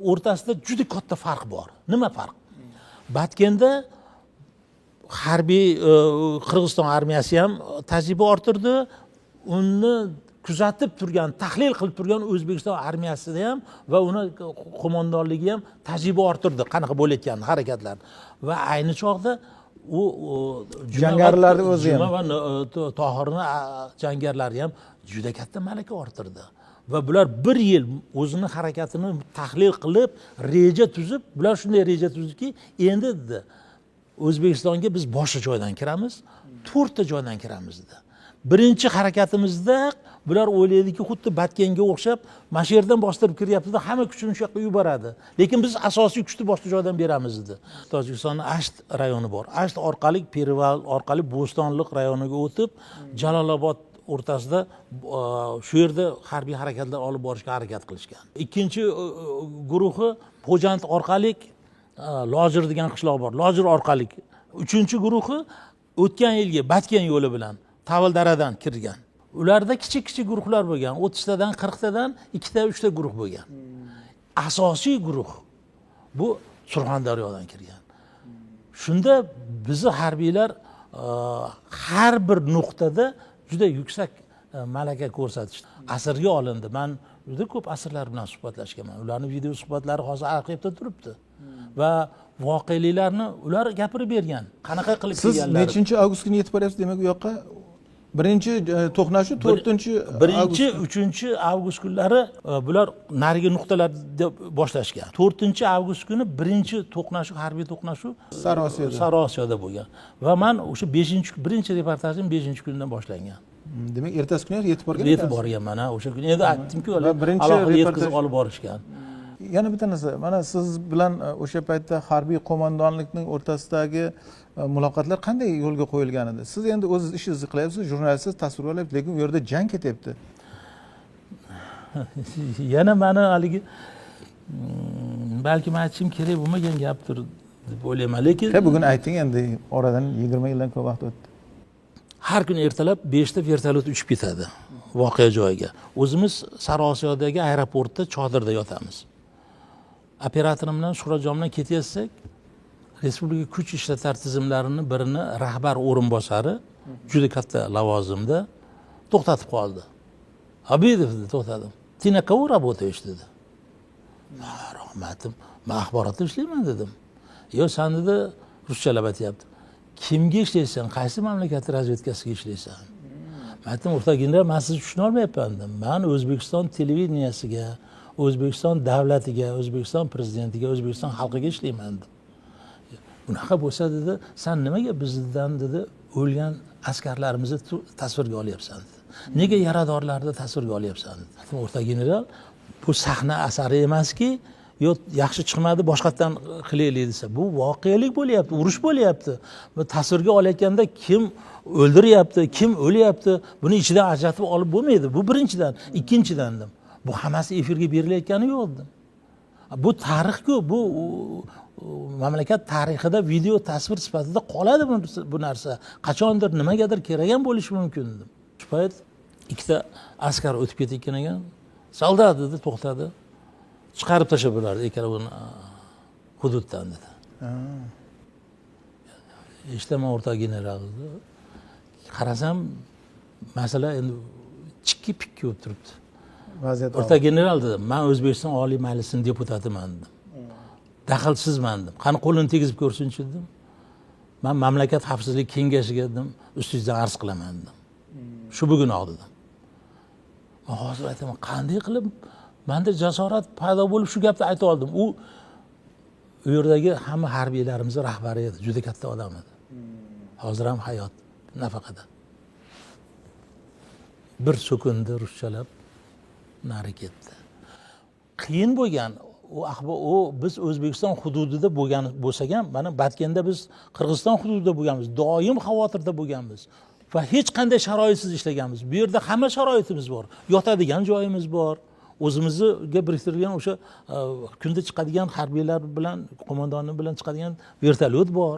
o'rtasida juda katta farq bor. Nima farq? Batkenda harbiy Qirg'iziston armiyasi ham tajriba orttirdi, uni kuzatib turgan, tahlil qilib turgan O'zbekiston armiyasida ham va uni qo'mondonligi ham tajriba orttirdi, qanaqa bo'layotgan harakatlar. Va ayni chog'da u jangarilarning o'zi ham, Juma va Tohirni jangarilari ham juda katta malaka orttirdi. Va bular bir yil o'zini harakatini tahlil qilib, reja tuzib, bular shunday reja tuzdiki, endi dedi, O'zbekistonga biz boshqa joydan kiramiz, 4 ta joydan kiramiz dedi. Birinchi harakatimizda bular o'ylaydiki, xuddi Batkenga o'xshab mana shu yerdan bostirib kiryapti-da, hamma kuchini shu yoqqa yuboradi. Lekin biz asosiy kuchni boshqa joydan beramiz dedi. Tojikistonning Asht rayoni bor. Asht orqali Perval orqali Bo'stonliq rayoniga o'tib, Jalolobod o'rtasida shu yerda harbiy harakatlar olib borishga harakat qilishgan. Ikkinchi guruhi Xo'jand orqali Lojir degan qishloq bor. Lojir orqali. Uchinchi guruhi o'tgan yilgi Batken yo'li bilan Tavildaradan kirgan. Ularda kichik-kichik guruhlar bo'lgan. 30 tadan, 40 tadan, 2 ta, 3 ta guruh bo'lgan. Asosiy guruh bu Surxondaryodan kirgan. Shunda bizni harbiylar har bir nuqtada juda yuksak malaka ko'rsatishdi. Asirga olindi. Men juda ko'p asirlar bilan suhbatlashganman. Ularning video suhbatlari hozir arxivda turibdi. Va voqeliklarni ular gapirib bergan. Qanaqa qilib kelganlar. Siz nechinchi avgust kuni yetib boryapsiz, demak u yoqqa? Birinchi to'qnashuv 4-chi birinchi, 3-chi avgust kunlari bular narigi nuqtalarda boshlashgan. 4-chi avgust kuni birinchi to'qnashuv, harbiy to'qnashuv Sariosiyoda bo'lgan. Va men o'sha birinchi reportajim 5-kundan boshlangan. Demak, ertasi kuni yetib borgan. Yetib borganman, ha, o'sha kuni. Endi aytdimku, alohida yetkazib olib borishgan. Yana bitta narsa, mana siz bilan o'sha paytda harbiy qo'mondonlikning o'rtasidagi muloqotlar qanday yo'lga qo'yilgan edi? Siz endi o'zingiz ishingizni qilyapsiz, jurnalistsiz, tasvirga olyapsiz, lekin u yerda jang ketyapti. Yana mani haligi balki men aytishim kerak bo'lmagan gapdir deb o'ylayman, lekin bugun ayting, endi oradan 20 yildan ko'p vaqt o'tdi. Har kuni ertalab 5 ta vertolyot uchib ketadi voqea joyiga. O'zimiz Sariosiyodagi aeroportda chodirda yotamiz. Operatorim bilan Shuhratjon bilan ketyapsak, Respublika kuch ishlatar tizimlarini birini rahbar o'rinbosari juda katta lavozimda to'xtatib qoldi. Obidov dedi, to'xtadim. Ты на кого работаешь dedi. Rahmatim, men axborotda ishlayman dedim. Yo'q, sen dedi, ruschalab aytyapti. Kimga ishlaysan? Qaysi mamlakat razvedkasiga ishlaysan? Men aytdim, o'rtoq general, men sizni tushuna olmayapman dedim. Men O'zbekiston televideniyasiga, O'zbekiston davlatiga, O'zbekiston prezidentiga, O'zbekiston xalqiga ishlayman dedim. Bunaqa bo'lsa dedi, sen nimaga bizdan dedi o'lgan askarlarimizni tasvirga olyapsan dedi. Nega yaradorlarni tasvirga olyapsan dedi. Aytdim, o'rtoq general, bu sahna asari emaski, yo'q yaxshi chiqmadi, boshqatdan qilaylik desa, bu voqelik bo'lyapti, urush bo'lyapti. Bu tasvirga olayotganda kim o'ldiryapti, kim o'lyapti, buni ichidan ajratib olib bo'lmaydi. Bu birinchidan, ikkinchidan dedim. Bu hammasi efirga berilayotgani yo'q dedim. Bu tarix-ku, bu mamlakat tarixida video tasvir sifatida qoladi bu narsa. Qachondir nimagadir kerak ham bo'lishi mumkin dedim. Shu payt ikkita askar o'tib ketayotgan ekan. Soldat dedi, to'xtadi. Chiqarib tashlab bo'lardi ikkalovini hududdan dedi. Eshitaman o'rtoq general dedi. Qarasam masala endi chikki-pikki bo'lib turibdi. Vaziyat. O'rtoq general dedim, men O'zbekiston Oliy Majlisining deputatiman dedim. Daxlsizman dedim. Qani qo'lini tegizib ko'rsinchi dedim. Men mamlakat xavfsizlik kengashiga dedim, ustingizdan arz qilaman dedim. Shu bugunoq dedim. Men hozir aytaman, qanday qilib menda jasorat paydo bo'lib shu gapni ayta oldim. U yerdagi hamma harbiylarimiz rahbari edi, juda katta odam edi. Hozir ham hayot nafaqada. Bir so'kindi ruschalab nari ketdi. Qiyin bo'lgan. U biz O'zbekiston hududida bo'lgan bo'lsak ham, mana Batkenda biz Qirg'iziston hududida bo'lganmiz, doim xavotirda bo'lganmiz va hech qanday sharoitsiz ishlaganmiz. Bu yerda hamma sharoitimiz bor, yotadigan joyimiz bor, o'zimizga biriktirilgan o'sha kunda chiqadigan harbiylar bilan, qo'mondoni bilan chiqadigan vertolyot bor,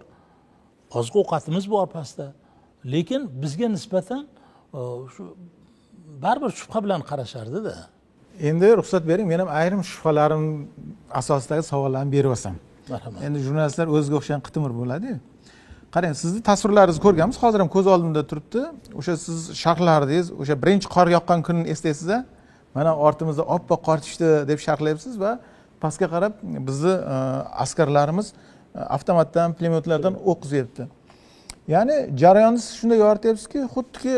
oziq ovqatimiz bor pastda. Lekin bizga nisbatan shu baribir shubha bilan qarashardida. Endi ruxsat bering, men ham ayrim shubhalarim asosidagi savollarni berib olsam. Marhamat. Endi jurnalistlar o'ziga o'xshagan qitimir bo'ladi-yu. Qarang, sizni tasvirlaringizni ko'rganmiz, hozir ham ko'z oldimda turibdi. O'sha siz sharhlardingiz, o'sha birinchi qor yoqqan kunni eslaysiz-a? Mana ortimizda oppoq qor tushdi deb sharhlayapsiz va pastga qarab bizni askarlarimiz avtomatdan, pulemyotlardan o'q uzyapti. Ya'ni jarayonni siz shunday yorityapsizki, xuddiki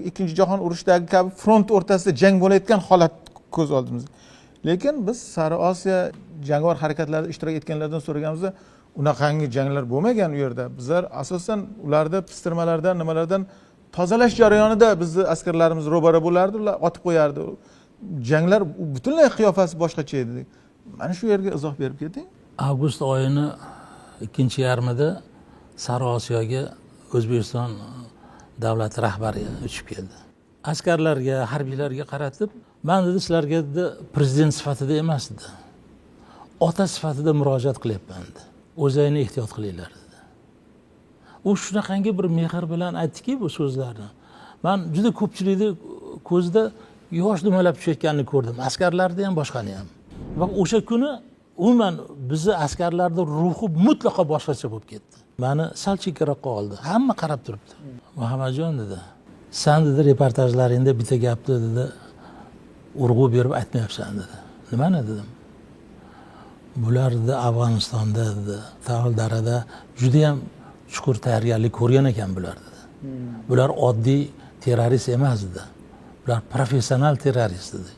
ikkinchi jahon urushidagi kabi front o'rtasida jang bo'layotgan holat ko'z oldimizda. Lekin biz Sari Osiyo jangovar harakatlarida ishtirok etganlardan so'raganimizda unaqangi janglar bo'lmagan u yerda. Bizlar asosan ularda pistirmalardan, nimalardan tozalash jarayonida bizni askarlarimiz ro'bara bo'lardi, ular otib qo'yardi. Janglar butunlay qiyofasi boshqacha edi. Mana shu yerga izoh berib keting. Avgust oyini ikkinchi yarmida Sari Osiyoga O'zbekiston davlat rahbari uchib keldi. Askarlarga, harbiylarga qaratib, "Men dedi sizlarga dedi prezident sifatida emas dedi, ota sifatida murojaat qilyapman dedi. O'zingni ehtiyot qilinglar dedi." U shunaqangi bir mehr bilan aytdiki bu so'zlarni. Men juda ko'pchilikni ko'zida yosh dumalab tushayotganini ko'rdim. Askarlarni ham, boshqani ham. Va o'sha kuni umuman bizni askarlarning ruhi mutlaqo boshqacha bo'lib ketdi. Meni sal chekkaroqqa oldi. Hamma qarab turibdi. "Muhammadjon" dedi, "Sen dedi reportajlaringda bitta gapni dedi urg'u berib aytmayapsan" dedi. "Nimani?" dedim. "Bular dedi Afg'onistonda dedi, Tavil darada juda ham chuqur tayyorgarlik ko'rgan ekan bular" dedi. "Bular oddiy terrorist emas" dedi. "Bular professional terrorist" dedi.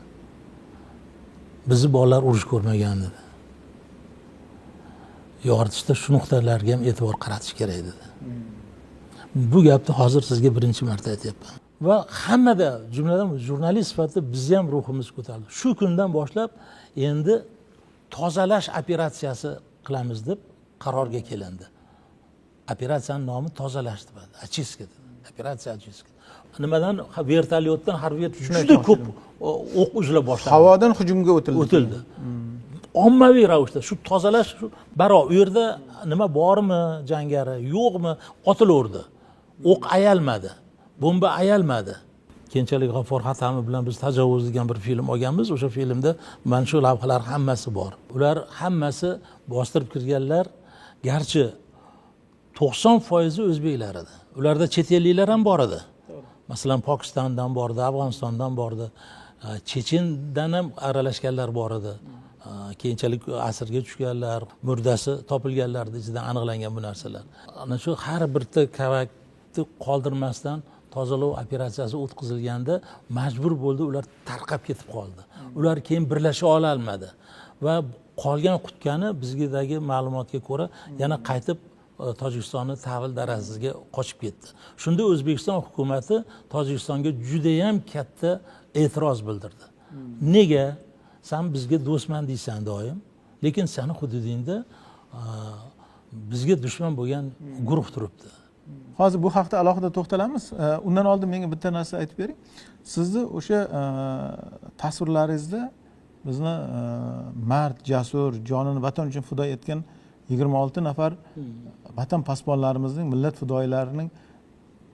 "Bizni bolalar urush ko'rmagan" dedi. Yoritishda shu nuqtalarga ham e'tibor qaratish kerak dedi. Bu gapni hozir sizga birinchi marta aytyapman. Va hammada, jumladan jurnalist sifatida bizni ham ruhimiz ko'tarildi. Shu kundan boshlab endi tozalash operatsiyasi qilamiz deb qarorga kelindi. Operatsiyaning nomi tozalash deb, очистка dedi. Operatsiya очистка. Nimadan? Vertolyotdan harbiy juda ko'p o'q uzila boshladi. Havodan hujumga o'tildi. O'tildi. Ommaviy ravishda shu tozalash baro u yerda nima bormi, jangari yo'qmi, otilaverdi. O'q ayalmadi, bomba ayalmadi. Keyinchalik G'affor Hatami bilan biz Tajovuz degan bir film olganmiz. O'sha filmda mana shu lavhalar hammasi bor. Ular hammasi bostirib kirganlar, garchi 90% o'zbeklar edi. Ularda chet elliklar ham bor edi. Masalan, Pokistondan bor edi, Afg'onistondan bor edi, Chechendan ham aralashganlar bor edi. Keyinchalik asirga tushganlar, murdasi topilganlar ichidan aniqlangan bu narsalar. Ana shu har bitta kavakni qoldirmasdan tozalov operatsiyasi o'tkazilganda majbur bo'ldi, ular tarqab ketib qoldi. Ular keyin birlasha ololmadi va qolgan qutgani bizgidagi ma'lumotga ko'ra yana qaytib Tojikistonni Tavil darasiga qochib ketdi. Shunda O'zbekiston hukumati Tojikistonga juda ham katta e'tiroz bildirdi. Nega sen bizga do'stman deysan doim, lekin seni hududingda bizga dushman bo'lgan guruh turibdi. Hozir bu haqda alohida to'xtalamiz. Undan oldin menga bitta narsa aytib bering. Sizni o'sha tasvirlaringizda bizni mard, jasur, jonini vatan uchun fido etgan 26 nafar vatan pasbonlarimizning, millat fidoyilarining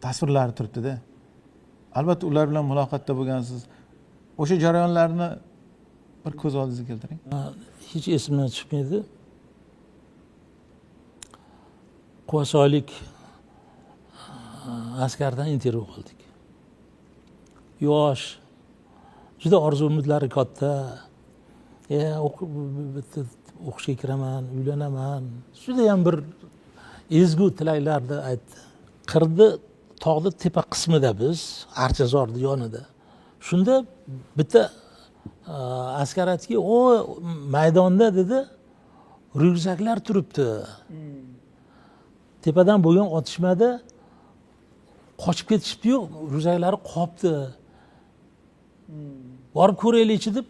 tasvirlari turibdi-da. Albatta ular bilan muloqotda bo'lgansiz. O'sha jarayonlarni bir ko'z oldingizga keltiring. Hech esimdan chiqmaydi. Quvasoylik askardan intervyu oldik. Yosh, juda orzu umidlari katta. O'qishga kiraman, uylanaman. Juda ham bir ezgu tilaklarni aytdi. Qirdi tog'ni tepa qismida biz, Archazorning yonida. Shunda bitta askar aytdiki, "O, maydonda" dedi, "ryukzaklar turibdi. Tepadan bo'lgan otishmada qochib ketishibdi-yu, ryukzaklari qolibdi. Borib ko'raylikchi" deb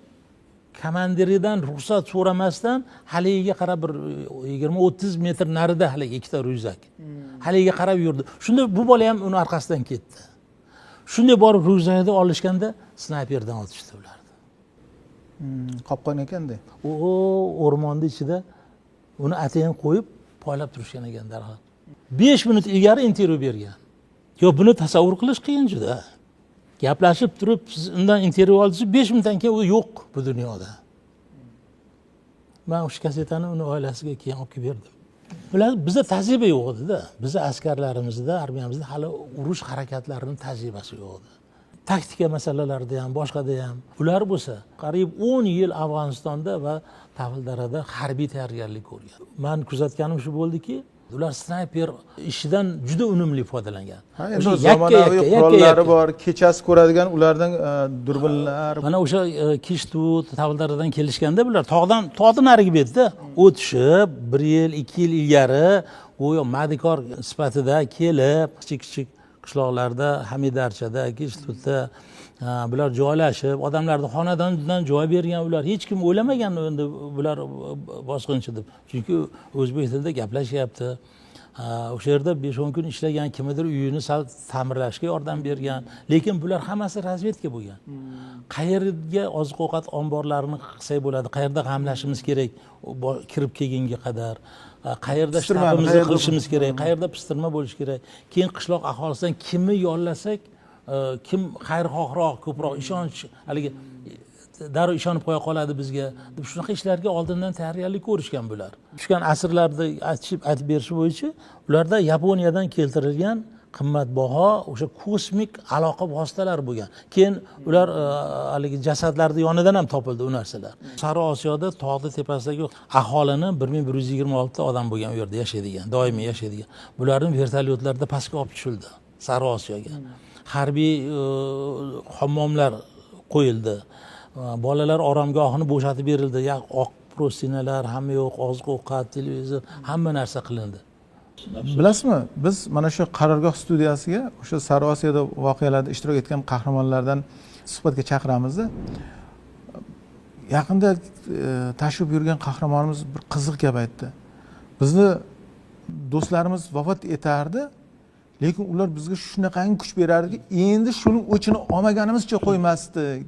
Komandiridan ruxsat so'ramasdan haligiga qarab bir 20-30 metr narida haligi ikkita ryukzak. Haligiga qarab yurdi. Shunda bu bola ham uni orqasidan ketdi. Shunday borib ryukzakni olishganda snayperdan otishdi ularni. Qopqon ekanda. U o'rmonni ichida uni atayin qo'yib poylab turishgan ekan darhol. 5 minut ilgari intervyu bergan. Yo, buni tasavvur qilish qiyin juda. Gaplashib turib siz undan intervyu oldingiz, 5 minutdan keyin u yo'q bu dunyoda. Man o'sha kasetani uni oilasiga keyin olib kelib berdim. Bular bizda tajriba yo'q edi-da. Bizni askarlarimizda, armiyamizda hali urush harakatlarining tajribasi yo'q edi. Taktika masalalarida ham, boshqada ham. Ular bo'lsa qariyb 10 yil Afg'onistonda va Tafildarada harbiy tayyorgarlik ko'rgan. Men kuzatganim shu bo'ldiki, ular snayper ishidan juda unumli foydalangan. Endi zamonaviy qurollari bor, kechasi ko'radigan ulardan durbinlar. Mana o'sha Kishtut, Tafildaradan kelishganda bular tog'dan, tog'ni narigi betda o'tishib, 1 yil, 2 yil ilgari go'yo madikor sifatida kelib, kichik-kichik qishloqlarda, Hamidarchada, Kishtutda bular joylashib, odamlarni xonadondan joy bergan ular. Hech kim o'ylamagan endi bular bosqinchi deb. Chunki o'zbek tilida gaplashyapti. O'sha yerda 5-10 kun ishlagan, kimnidir uyini sal ta'mirlashga yordam bergan. Lekin bular hammasi razvedka bo'lgan. Qayerga oziq-ovqat omborlarini qilsak bo'ladi, qayerda g'amlashimiz kerak kirib kelgunga qadar, qayerda shtabimizni qilishimiz kerak, qayerda pistirma bo'lishi kerak. Keyin qishloq aholisidan kimni yollasak, kim xayrixohroq, ko'proq ishonch, haligi darrov ishonib qo'ya qoladi bizga deb shunaqa ishlarga oldindan tayyorgarlik ko'rishgan bular. Tushgan asrlarda aytib berishi bo'yicha ularda Yaponiyadan keltirilgan qimmatbaho o'sha kosmik aloqa vositalari bo'lgan. Keyin ular haligi jasadlarning yonidan ham topildi u narsalar. Sari Osiyoda tog'ni tepasidagi aholini 1126 ta odam bo'lgan u yerda yashaydigan, doimiy yashaydigan. Bularni vertolyotlarda pastga olib tushildi Sari Osiyoga. Harbiy hammomlar qo'yildi. Bolalar oromgohini bo'shatib berildi. Oq prostinalar, hamma yo'q, oziq-ovqat, televizor, hamma narsa qilindi. Bilasizmi, biz mana shu qarorgoh studiyasiga o'sha Sari Osiyoda voqealarda ishtirok etgan qahramonlardan suhbatga chaqiramizda. Yaqinda tashrif buyurgan qahramonimiz bir qiziq gap aytdi. Bizni do'stlarimiz vafot etardi, lekin ular bizga shunaqangi kuch berardiki, endi shuni o'chini olmaganimizcha qo'ymasdik.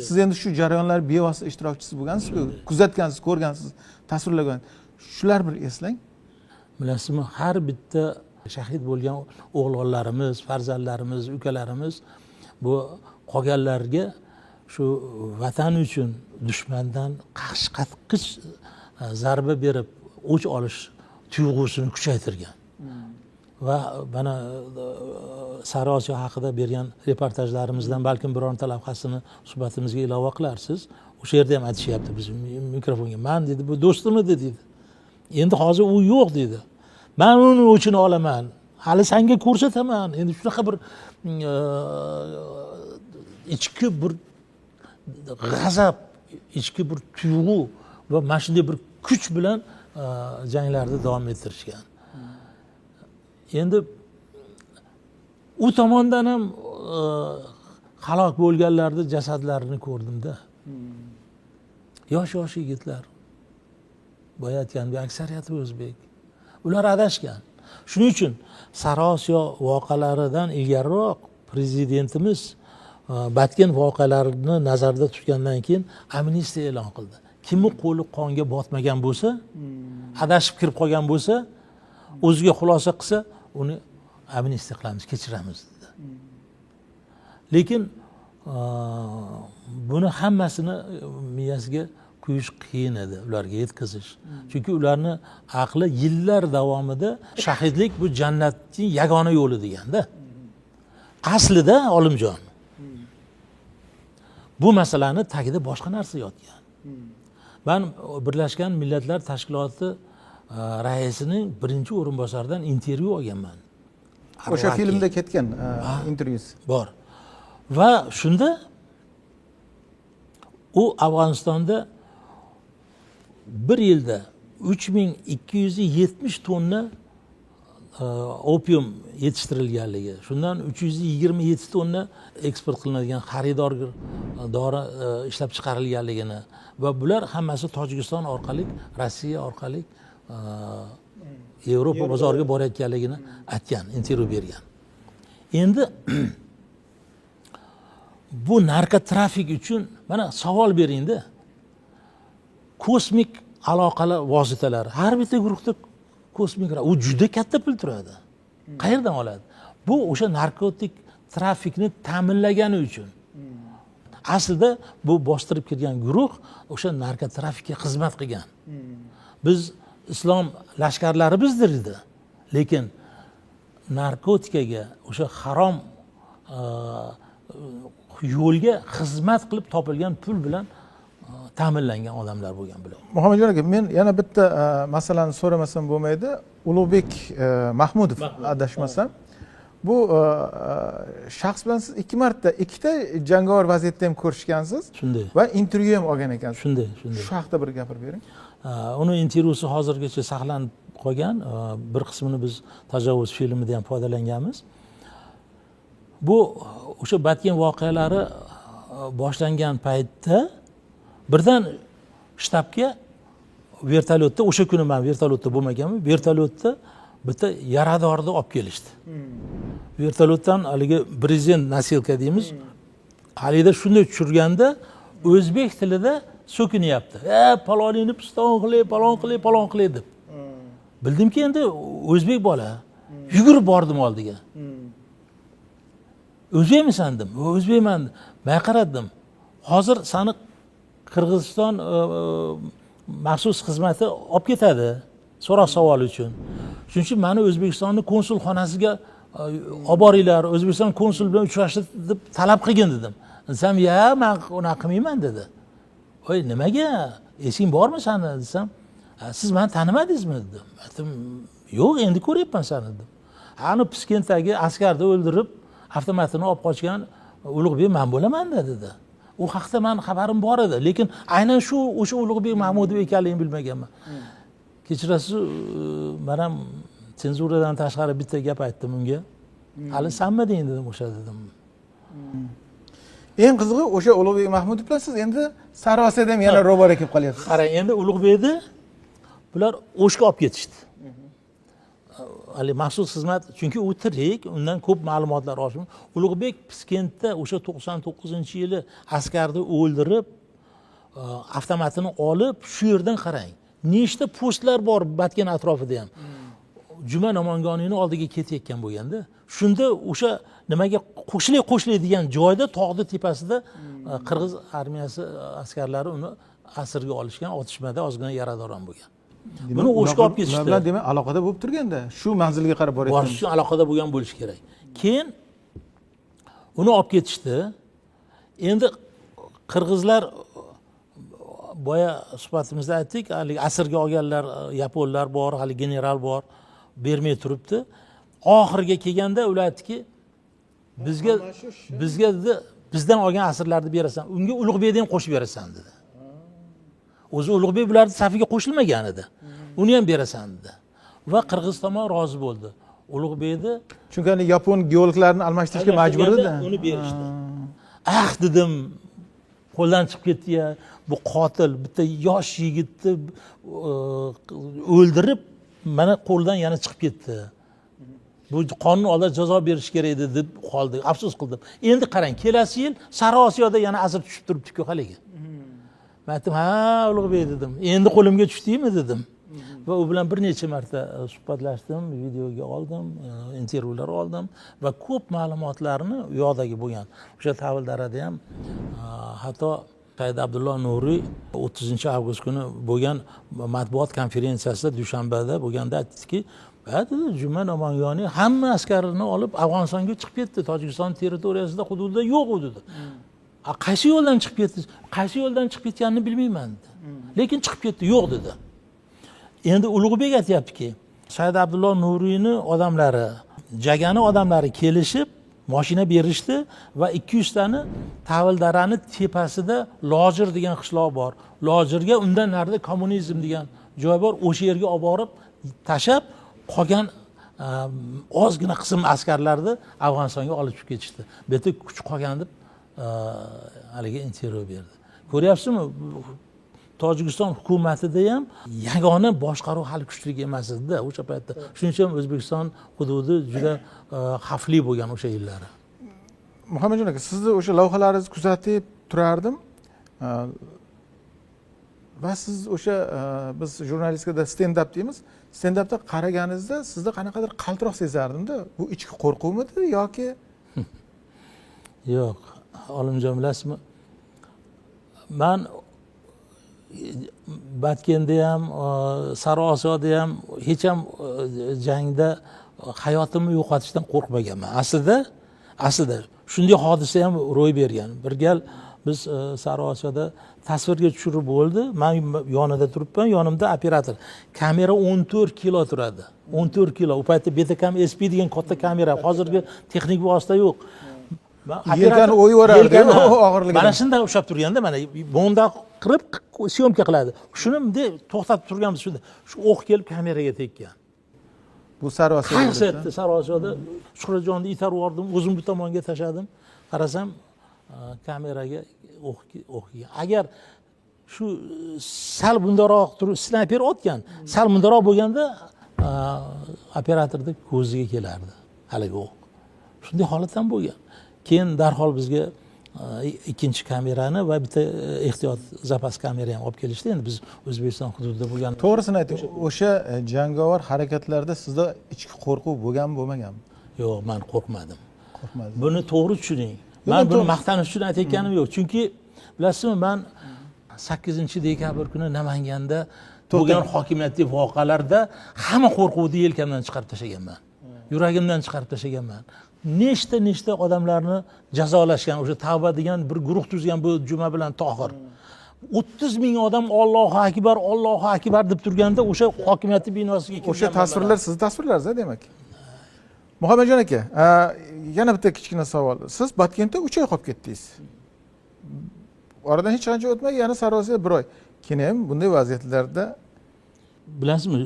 Siz endi shu jarayonlar bevosita ishtirokchisi bo'lgansiz-ku, kuzatgansiz, ko'rgansiz, tasvirlagan. Shular bir eslang. Bilasizmi, har bitta shahid bo'lgan o'g'lonlarimiz, farzandlarimiz, ukalarimiz bu qolganlarga shu vatan uchun dushmandan qattiq zarba berib o'ch olish tuyg'usini kuchaytirgan. Va mana Sari Osiyo haqida bergan reportajlarimizdan balkim bironta lavhasini suhbatimizga ilova qilarsiz. O'sha yerda ham aytishyapti biz mikrofonga. Man dedi, bu do'stim edi dedi. Endi hozir u yo'q dedi. Men uni o'chini olaman. Hali senga ko'rsataman. Endi shunaqa bir ichki bir g'azab, ichki bir tuyg'u va mana shunday bir kuch bilan janglarni davom ettirishgan. Endi u tomondan ham halok bo'lganlarning jasadlarini ko'rdimda. Yosh-yosh yigitlar. Boya aytganimdek, aksariyati o'zbek. Ular adashgan. Shuning uchun Sari Osiyo voqealaridan ilgariroq prezidentimiz Batken voqealarini nazarda tutgandan keyin amnistiya e'lon qildi. Kimni qo'li qonga botmagan bo'lsa, adashib kirib qolgan bo'lsa, o'ziga xulosa qilsa, uni amnistiya qilamiz, kechiramiz dedi. Lekin buni hammasini miyasiga quyish qiyin edi ularga yetkazish. Chunki ularni aqli yillar davomida shahidlik bu jannatning yagona yo'li deganda. Aslida Olimjon bu masalani tagida boshqa narsa yotgan. Men Birlashgan Millatlar Tashkiloti raisining birinchi o'rinbosaridan intervyu olganman. O'sha filmda ketgan intervyusi bor. Va shunda u Afg'onistonda bir yilda 3270 tonna opium yetishtirilganligi, shundan 327 tonna eksport qilinadigan xaridor dori ishlab chiqarilganligini va bular hammasi Tojikiston orqali, Rossiya orqali Yevropa bozoriga borayotganligini aytgan, intervyu bergan. Endi bu narkotrafik uchun mana savol beringda, kosmik aloqalar vositalari, har bitta guruhda kosmik, u juda katta pul turadi. Qayerdan oladi? Bu o'sha narkotik trafikni ta'minlagani uchun. Aslida bu bostirib kirgan guruh o'sha narkotrafikka xizmat qilgan. Biz islom lashkarlari bizdir dedi. Lekin narkotikaga, o'sha harom yo'lga xizmat qilib topilgan pul bilan ta'minlangan odamlar bo'lgan bular. Muhammadjon aka, men yana bitta masalani so'ramasam bo'lmaydi. Ulug'bek Mahmudov, adashmasam, bu shaxs bilan siz 2 marta, ikkita jangovar vaziyatda ham ko'rishgansiz. Shunday. Va intervyu ham olgan ekansiz. Shunday, shunday. Shu haqda bir gapirib bering. Uni intervyusi hozirgacha saqlanib qolgan. Bir qismini biz Tajovuz filmida ham foydalanganmiz. Bu o'sha Batken voqealari boshlangan paytda birdan shtabga vertolyotda, o'sha kuni men vertolyotda bo'lmaganman, vertolyotda bitta yaradorni olib kelishdi. Vertolyotdan haligi brezent nasilka deymiz, halida shunday tushirganda o'zbek tilida so'kinyapti. Palonini piston qilay, palon qilay, palon qilay deb. Bildimki endi o'zbek bola. Yugurib bordim oldiga. O'zbekmisan dedim. O'zbekman. Men qaradim. Hozir seni Qirg'iziston maxsus xizmati olib ketadi so'roq savol uchun. Shuning uchun meni O'zbekistonning konsulxonasiga olib boringlar, O'zbekiston konsul bilan uchrashdi deb talab qilgin dedim. Desam, ya men unaqa qilmayman dedi. Voy, nimaga? Esing bormi seni desam, siz meni tanimadingizmi dedim. Aytdim, yo'q, endi ko'ryapman seni dedim. Ani Piskentdagi askarni o'ldirib, avtomatini olib qochgan Ulug'bek men bo'laman-da dedi. U haqda men xabarim bor edi, lekin aynan shu o'sha Ulug'bek Mahmudov ekanligini bilmaganman. Kechirasiz, men ham senzuradan tashqari bitta gap aytdim unga. Hali sanmading dedim o'sha dedim. Eng qizig'i o'sha Ulug'bek Mahmudov bilan siz endi Sariosiyoda ham yana ro'bara kelib qolyapsiz. Qarang, endi Ulug'bekni bular O'shga olib ketishdi. Hali maxsus xizmat, chunki u tirik, undan ko'p ma'lumotlar olish mumkin. Ulug'bek Piskentda o'sha 99-yili askarni o'ldirib, avtomatini olib, shu yerdan qarang, nechta postlar bor Batken atrofida ham. Juma Namangoniyni oldiga ketayotgan bo'lganda, shunda o'sha nimaga qo'shilay qo'shilay degan joyda tog'ni tepasida qirg'iz armiyasi askarlari uni asirga olishgan, otishmada ozgina yarador ham bo'lgan. Buni O'shga olib ketishdi. Ular bilan demak aloqada bo'lib turganda, shu manzilga qarab borayotgan. Borish uchun aloqada bo'lgan bo'lishi kerak. Keyin uni olib ketishdi. Endi qirg'izlar boya suhbatimizda aytdik, hali asirga olganlar, yaponlar bor, hali general bor, bermay turibdi. Oxiriga kelganda ular aytdiki, bizga dedi, bizdan olgan asirlarni berasan, unga Ulug'bekni ham qo'shib berasan dedi. O'zi Ulug'bek bularning safiga qo'shilmagan edi. Uni ham berasan dedi. Va qirg'iz tomon rozi bo'ldi. Ulug'bekni, chunki hali yapon geologlarini almashtirishga majbur edi. Uni berishdi. Ah dedim, qo'ldan chiqib ketdi-ya, bu qotil bitta yosh yigitni o'ldirib, mana qo'ldan yana chiqib ketdi. Bu qonun oldida jazo berish kerak edi deb qoldi. Afsus qildim. Endi qarang, kelasi yil Sariosiyoda yana asir tushib turibdi-ku haligi. Men aytdim, ha Ulug'bek dedim. Endi qo'limga tushdingmi dedim. Va u bilan bir necha marta suhbatlashdim, videoga oldim, intervyular oldim va ko'p ma'lumotlarni u yoqdagi bo'lgan. O'sha Tavil-darada ham hatto Said Abdulloh Nuriy 30 avgust kuni bo'lgan matbuot konferensiyasida Dushanbada bo'lganda aytdiki, ha dedi, Juma Namangoniy hamma askarini olib Afg'onistonga chiqib ketdi, Tojikiston territoriyasida hududida yo'q u dedi. Qaysi yo'ldan chiqib ketdi? Qaysi yo'ldan chiqib ketganini bilmayman dedi. Lekin chiqib ketdi, yo'q dedi. Endi Ulug'bek aytyaptiki, Said Abdulloh Nuriyni odamlari, Jagani odamlari kelishib mashina berishdi va 200 tani Tavil-darani tepasida Lojir degan qishloq bor. Lojirga, undan narida Kommunizm degan joy bor, o'sha yerga olib borib tashab qolgan. Ozgina qism askarlarni Afg'onistonga olib chiqib ketishdi. Bu yerda kuch qolgan deb haligi intervyu berdi. Ko'ryapsizmi, Tojikiston hukumatida ham yagona boshqaruv hali kuchli emas edi o'sha paytda. Shuning uchun O'zbekiston hududi juda xavfli bo'lgan o'sha yillari. Muhammadjon aka, sizni o'sha lavhalaringizni kuzatib turardim. Va siz o'sha biz jurnalistikada stendap deymiz. Stendapda qaraganingizda sizda qanaqadir qaltiroq sezardimda. Bu ichki qo'rquvmidi yoki? Yo'q, Olimjon, bilasizmi? Man Batkenda ham, Sariosiyoda ham hech ham jangda hayotimni yo'qotishdan qo'rqmaganman. Aslida shunday hodisa ham ro'y bergan. Bir gal biz Sariosiyoda tasvirga tushirib bo'ldi. Men yonida turibman, yonimda operator. Kamera 14 kilo turadi. 14 kilo. U paytda Betacam SP degan katta kamera. Hozirgi texnik vosita yo'q. Yelkani o'yib yuborardi, og'irligidan. Mana shunday ushlab turganda, mana bundan qirib syomka qiladi. Shuni bunday to'xtatib turganmiz shunda. Shu o'q kelib kameraga tekkan. Bu Sariosiyoda. Qars etdi Sariosiyoda. Shuhrajonni itarib yubordim, o'zim bu tomonga tashladim. Qarasam kameraga o'q kelgan. Agar shu sal bundaroq turib snayper otgan, sal bundaroq bo'lganda operatorning ko'ziga kelardi haligi o'q. Shunday holat ham bo'lgan. Keyin darhol bizga ikkinchi kamerani va bitta ehtiyot zapas kamera ham olib kelishdi. Endi biz O'zbekiston hududida bo'lgan. To'g'risini ayting, o'sha jangovar harakatlarda sizda ichki qo'rquv bo'lganmi, bo'lmaganmi? Yo'q, men qo'rqmadim. Qo'rqmadim. Buni to'g'ri tushuning. Men buni maqtanish uchun aytayotganim yo'q. Chunki bilasizmi, men 8 dekabr kuni Namanganda bo'lgan hokimiyatli voqealarda hamma qo'rquvni yelkamdan chiqarib tashlaganman. Yuragimdan chiqarib tashlaganman. Nechta odamlarni jazolashgan, o'sha Tavba degan bir guruh tuzgan bu Juma bilan Tohir. 30 ming odam Allohu akbar, Allohu akbar deb turganda o'sha hokimiyatning binosiga kirgan. O'sha tasvirlar sizni tasvirlaringiz, demak. Muhammadjon aka, yana bitta kichkina savol. Siz Batkentda 3 oy qolib ketdingiz. Oradan hech qancha o'tmay yana Sariosiyoda 1 oy. Keyin ham bunday vaziyatlarda bilasizmi,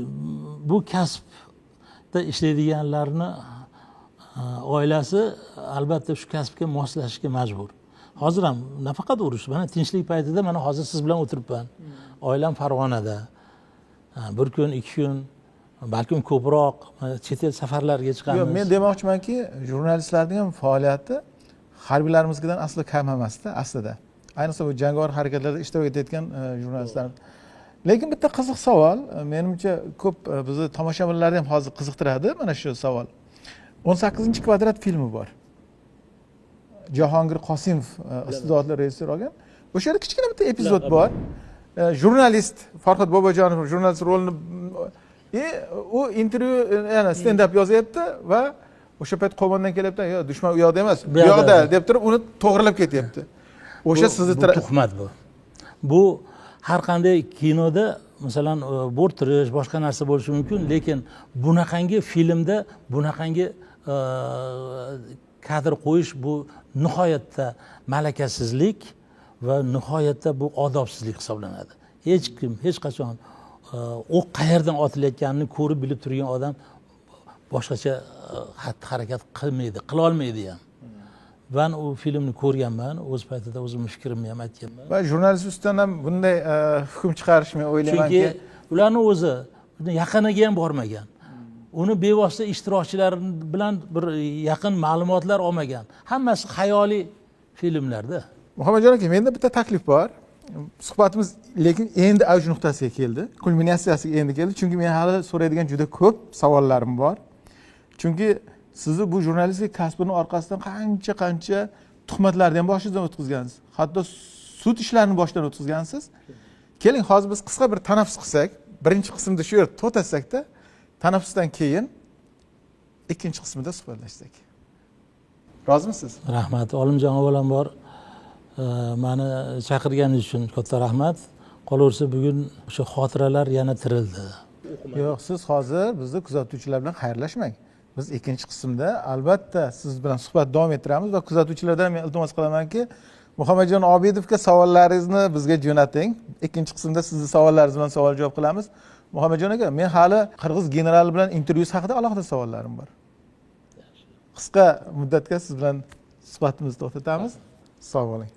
bu kasbda ishlaydiganlarni oilasi albatta shu kasbga moslashishga majbur. Hozir ham nafaqat urush, mana tinchlik paytida mana hozir siz bilan o'tiribman. Oilam Farg'onada. Bir kun, 2 kun, balkim ko'proq chet el safarlariga chiqamiz. Yo'q, men demoqchimanki, jurnalistlarning ham faoliyati harbiylarimizdan asli kam emasda, aslida. Ayniqsa bu jangovar harakatlarda ishtirok etayotgan jurnalistlar. Lekin bitta qiziq savol, menimcha ko'p bizni tomoshabinlarni ham hozir qiziqtiradi mana shu savol. 18 kvadrat filmi bor. Jahongir Qosimov iste'dodli rejissyor olgan. O'sha yerda kichkina bitta epizod bor. Jurnalist Farhod Bobojonov jurnalist rolini u intervyu, yana stend-up yozyapti va o'sha payt qo'mondan kelyapti, yo'q, dushman u yoqda emas, bu yoqda deb turib uni to'g'rilab ketyapti. O'sha sizni tuhmat bu. Bu har qanday kinoda masalan bo'rttirish, boshqa narsa bo'lishi mumkin, lekin bunaqangi filmda bunaqangi kadr qo'yish bu nihoyatda malakasizlik va nihoyatda bu odobsizlik hisoblanadi. Hech kim hech qachon o'q qayerdan otilayotganini ko'rib bilib turgan odam boshqacha xatti-harakat qilmaydi, qila olmaydi ham. Ben u filmni ko'rganman, o'z paytida o'zimning fikrimni ham aytganman. Va jurnalist ustidan ham bunday hukm chiqarish men o'ylaymanki, chunki ularni o'zi yaqiniga ham bormagan. Uni bevosita ishtirokchilar bilan bir yaqin ma'lumotlar olmagan. Hammasi xayoliy filmlarda. Muhammadjon aka, menda bitta taklif bor. Suhbatimiz lekin endi avj nuqtasiga keldi, kulminatsiyasiga endi keldi. Chunki men hali so'raydigan juda ko'p savollarim bor. Chunki sizni bu jurnalistlik kasbini orqasidan qancha tuhmatlarni ham boshingizdan o'tkazgansiz. Hatto sud ishlarini boshdan o'tkazgansiz. Keling, hozir biz qisqa bir tanaffus qilsak, birinchi qismda shu yerda to'xtatsakda, tanaffusdan keyin ikkinchi qismida suhbatlashsak. Rozimisiz? Rahmat, Olimjon, avvalambor meni chaqirganingiz uchun katta rahmat. Qolaversa bugun o'sha xotiralar yana tirildi. Yo'q, siz hozir bizni kuzatuvchilar bilan xayrlashmang. Biz ikkinchi qismda albatta siz bilan suhbat davom ettiramiz va kuzatuvchilardan men iltimos qilamanki, Muhammadjon Obidovga savollaringizni bizga jo'nating. Ikkinchi qismda sizni savollaringiz bilan savol javob qilamiz. Muhammadjon aka, men hali qirg'iz generali bilan intervyusi haqida alohida savollarim bor. Qisqa muddatga siz bilan suhbatimizni to'xtatamiz. Sog' bo'ling.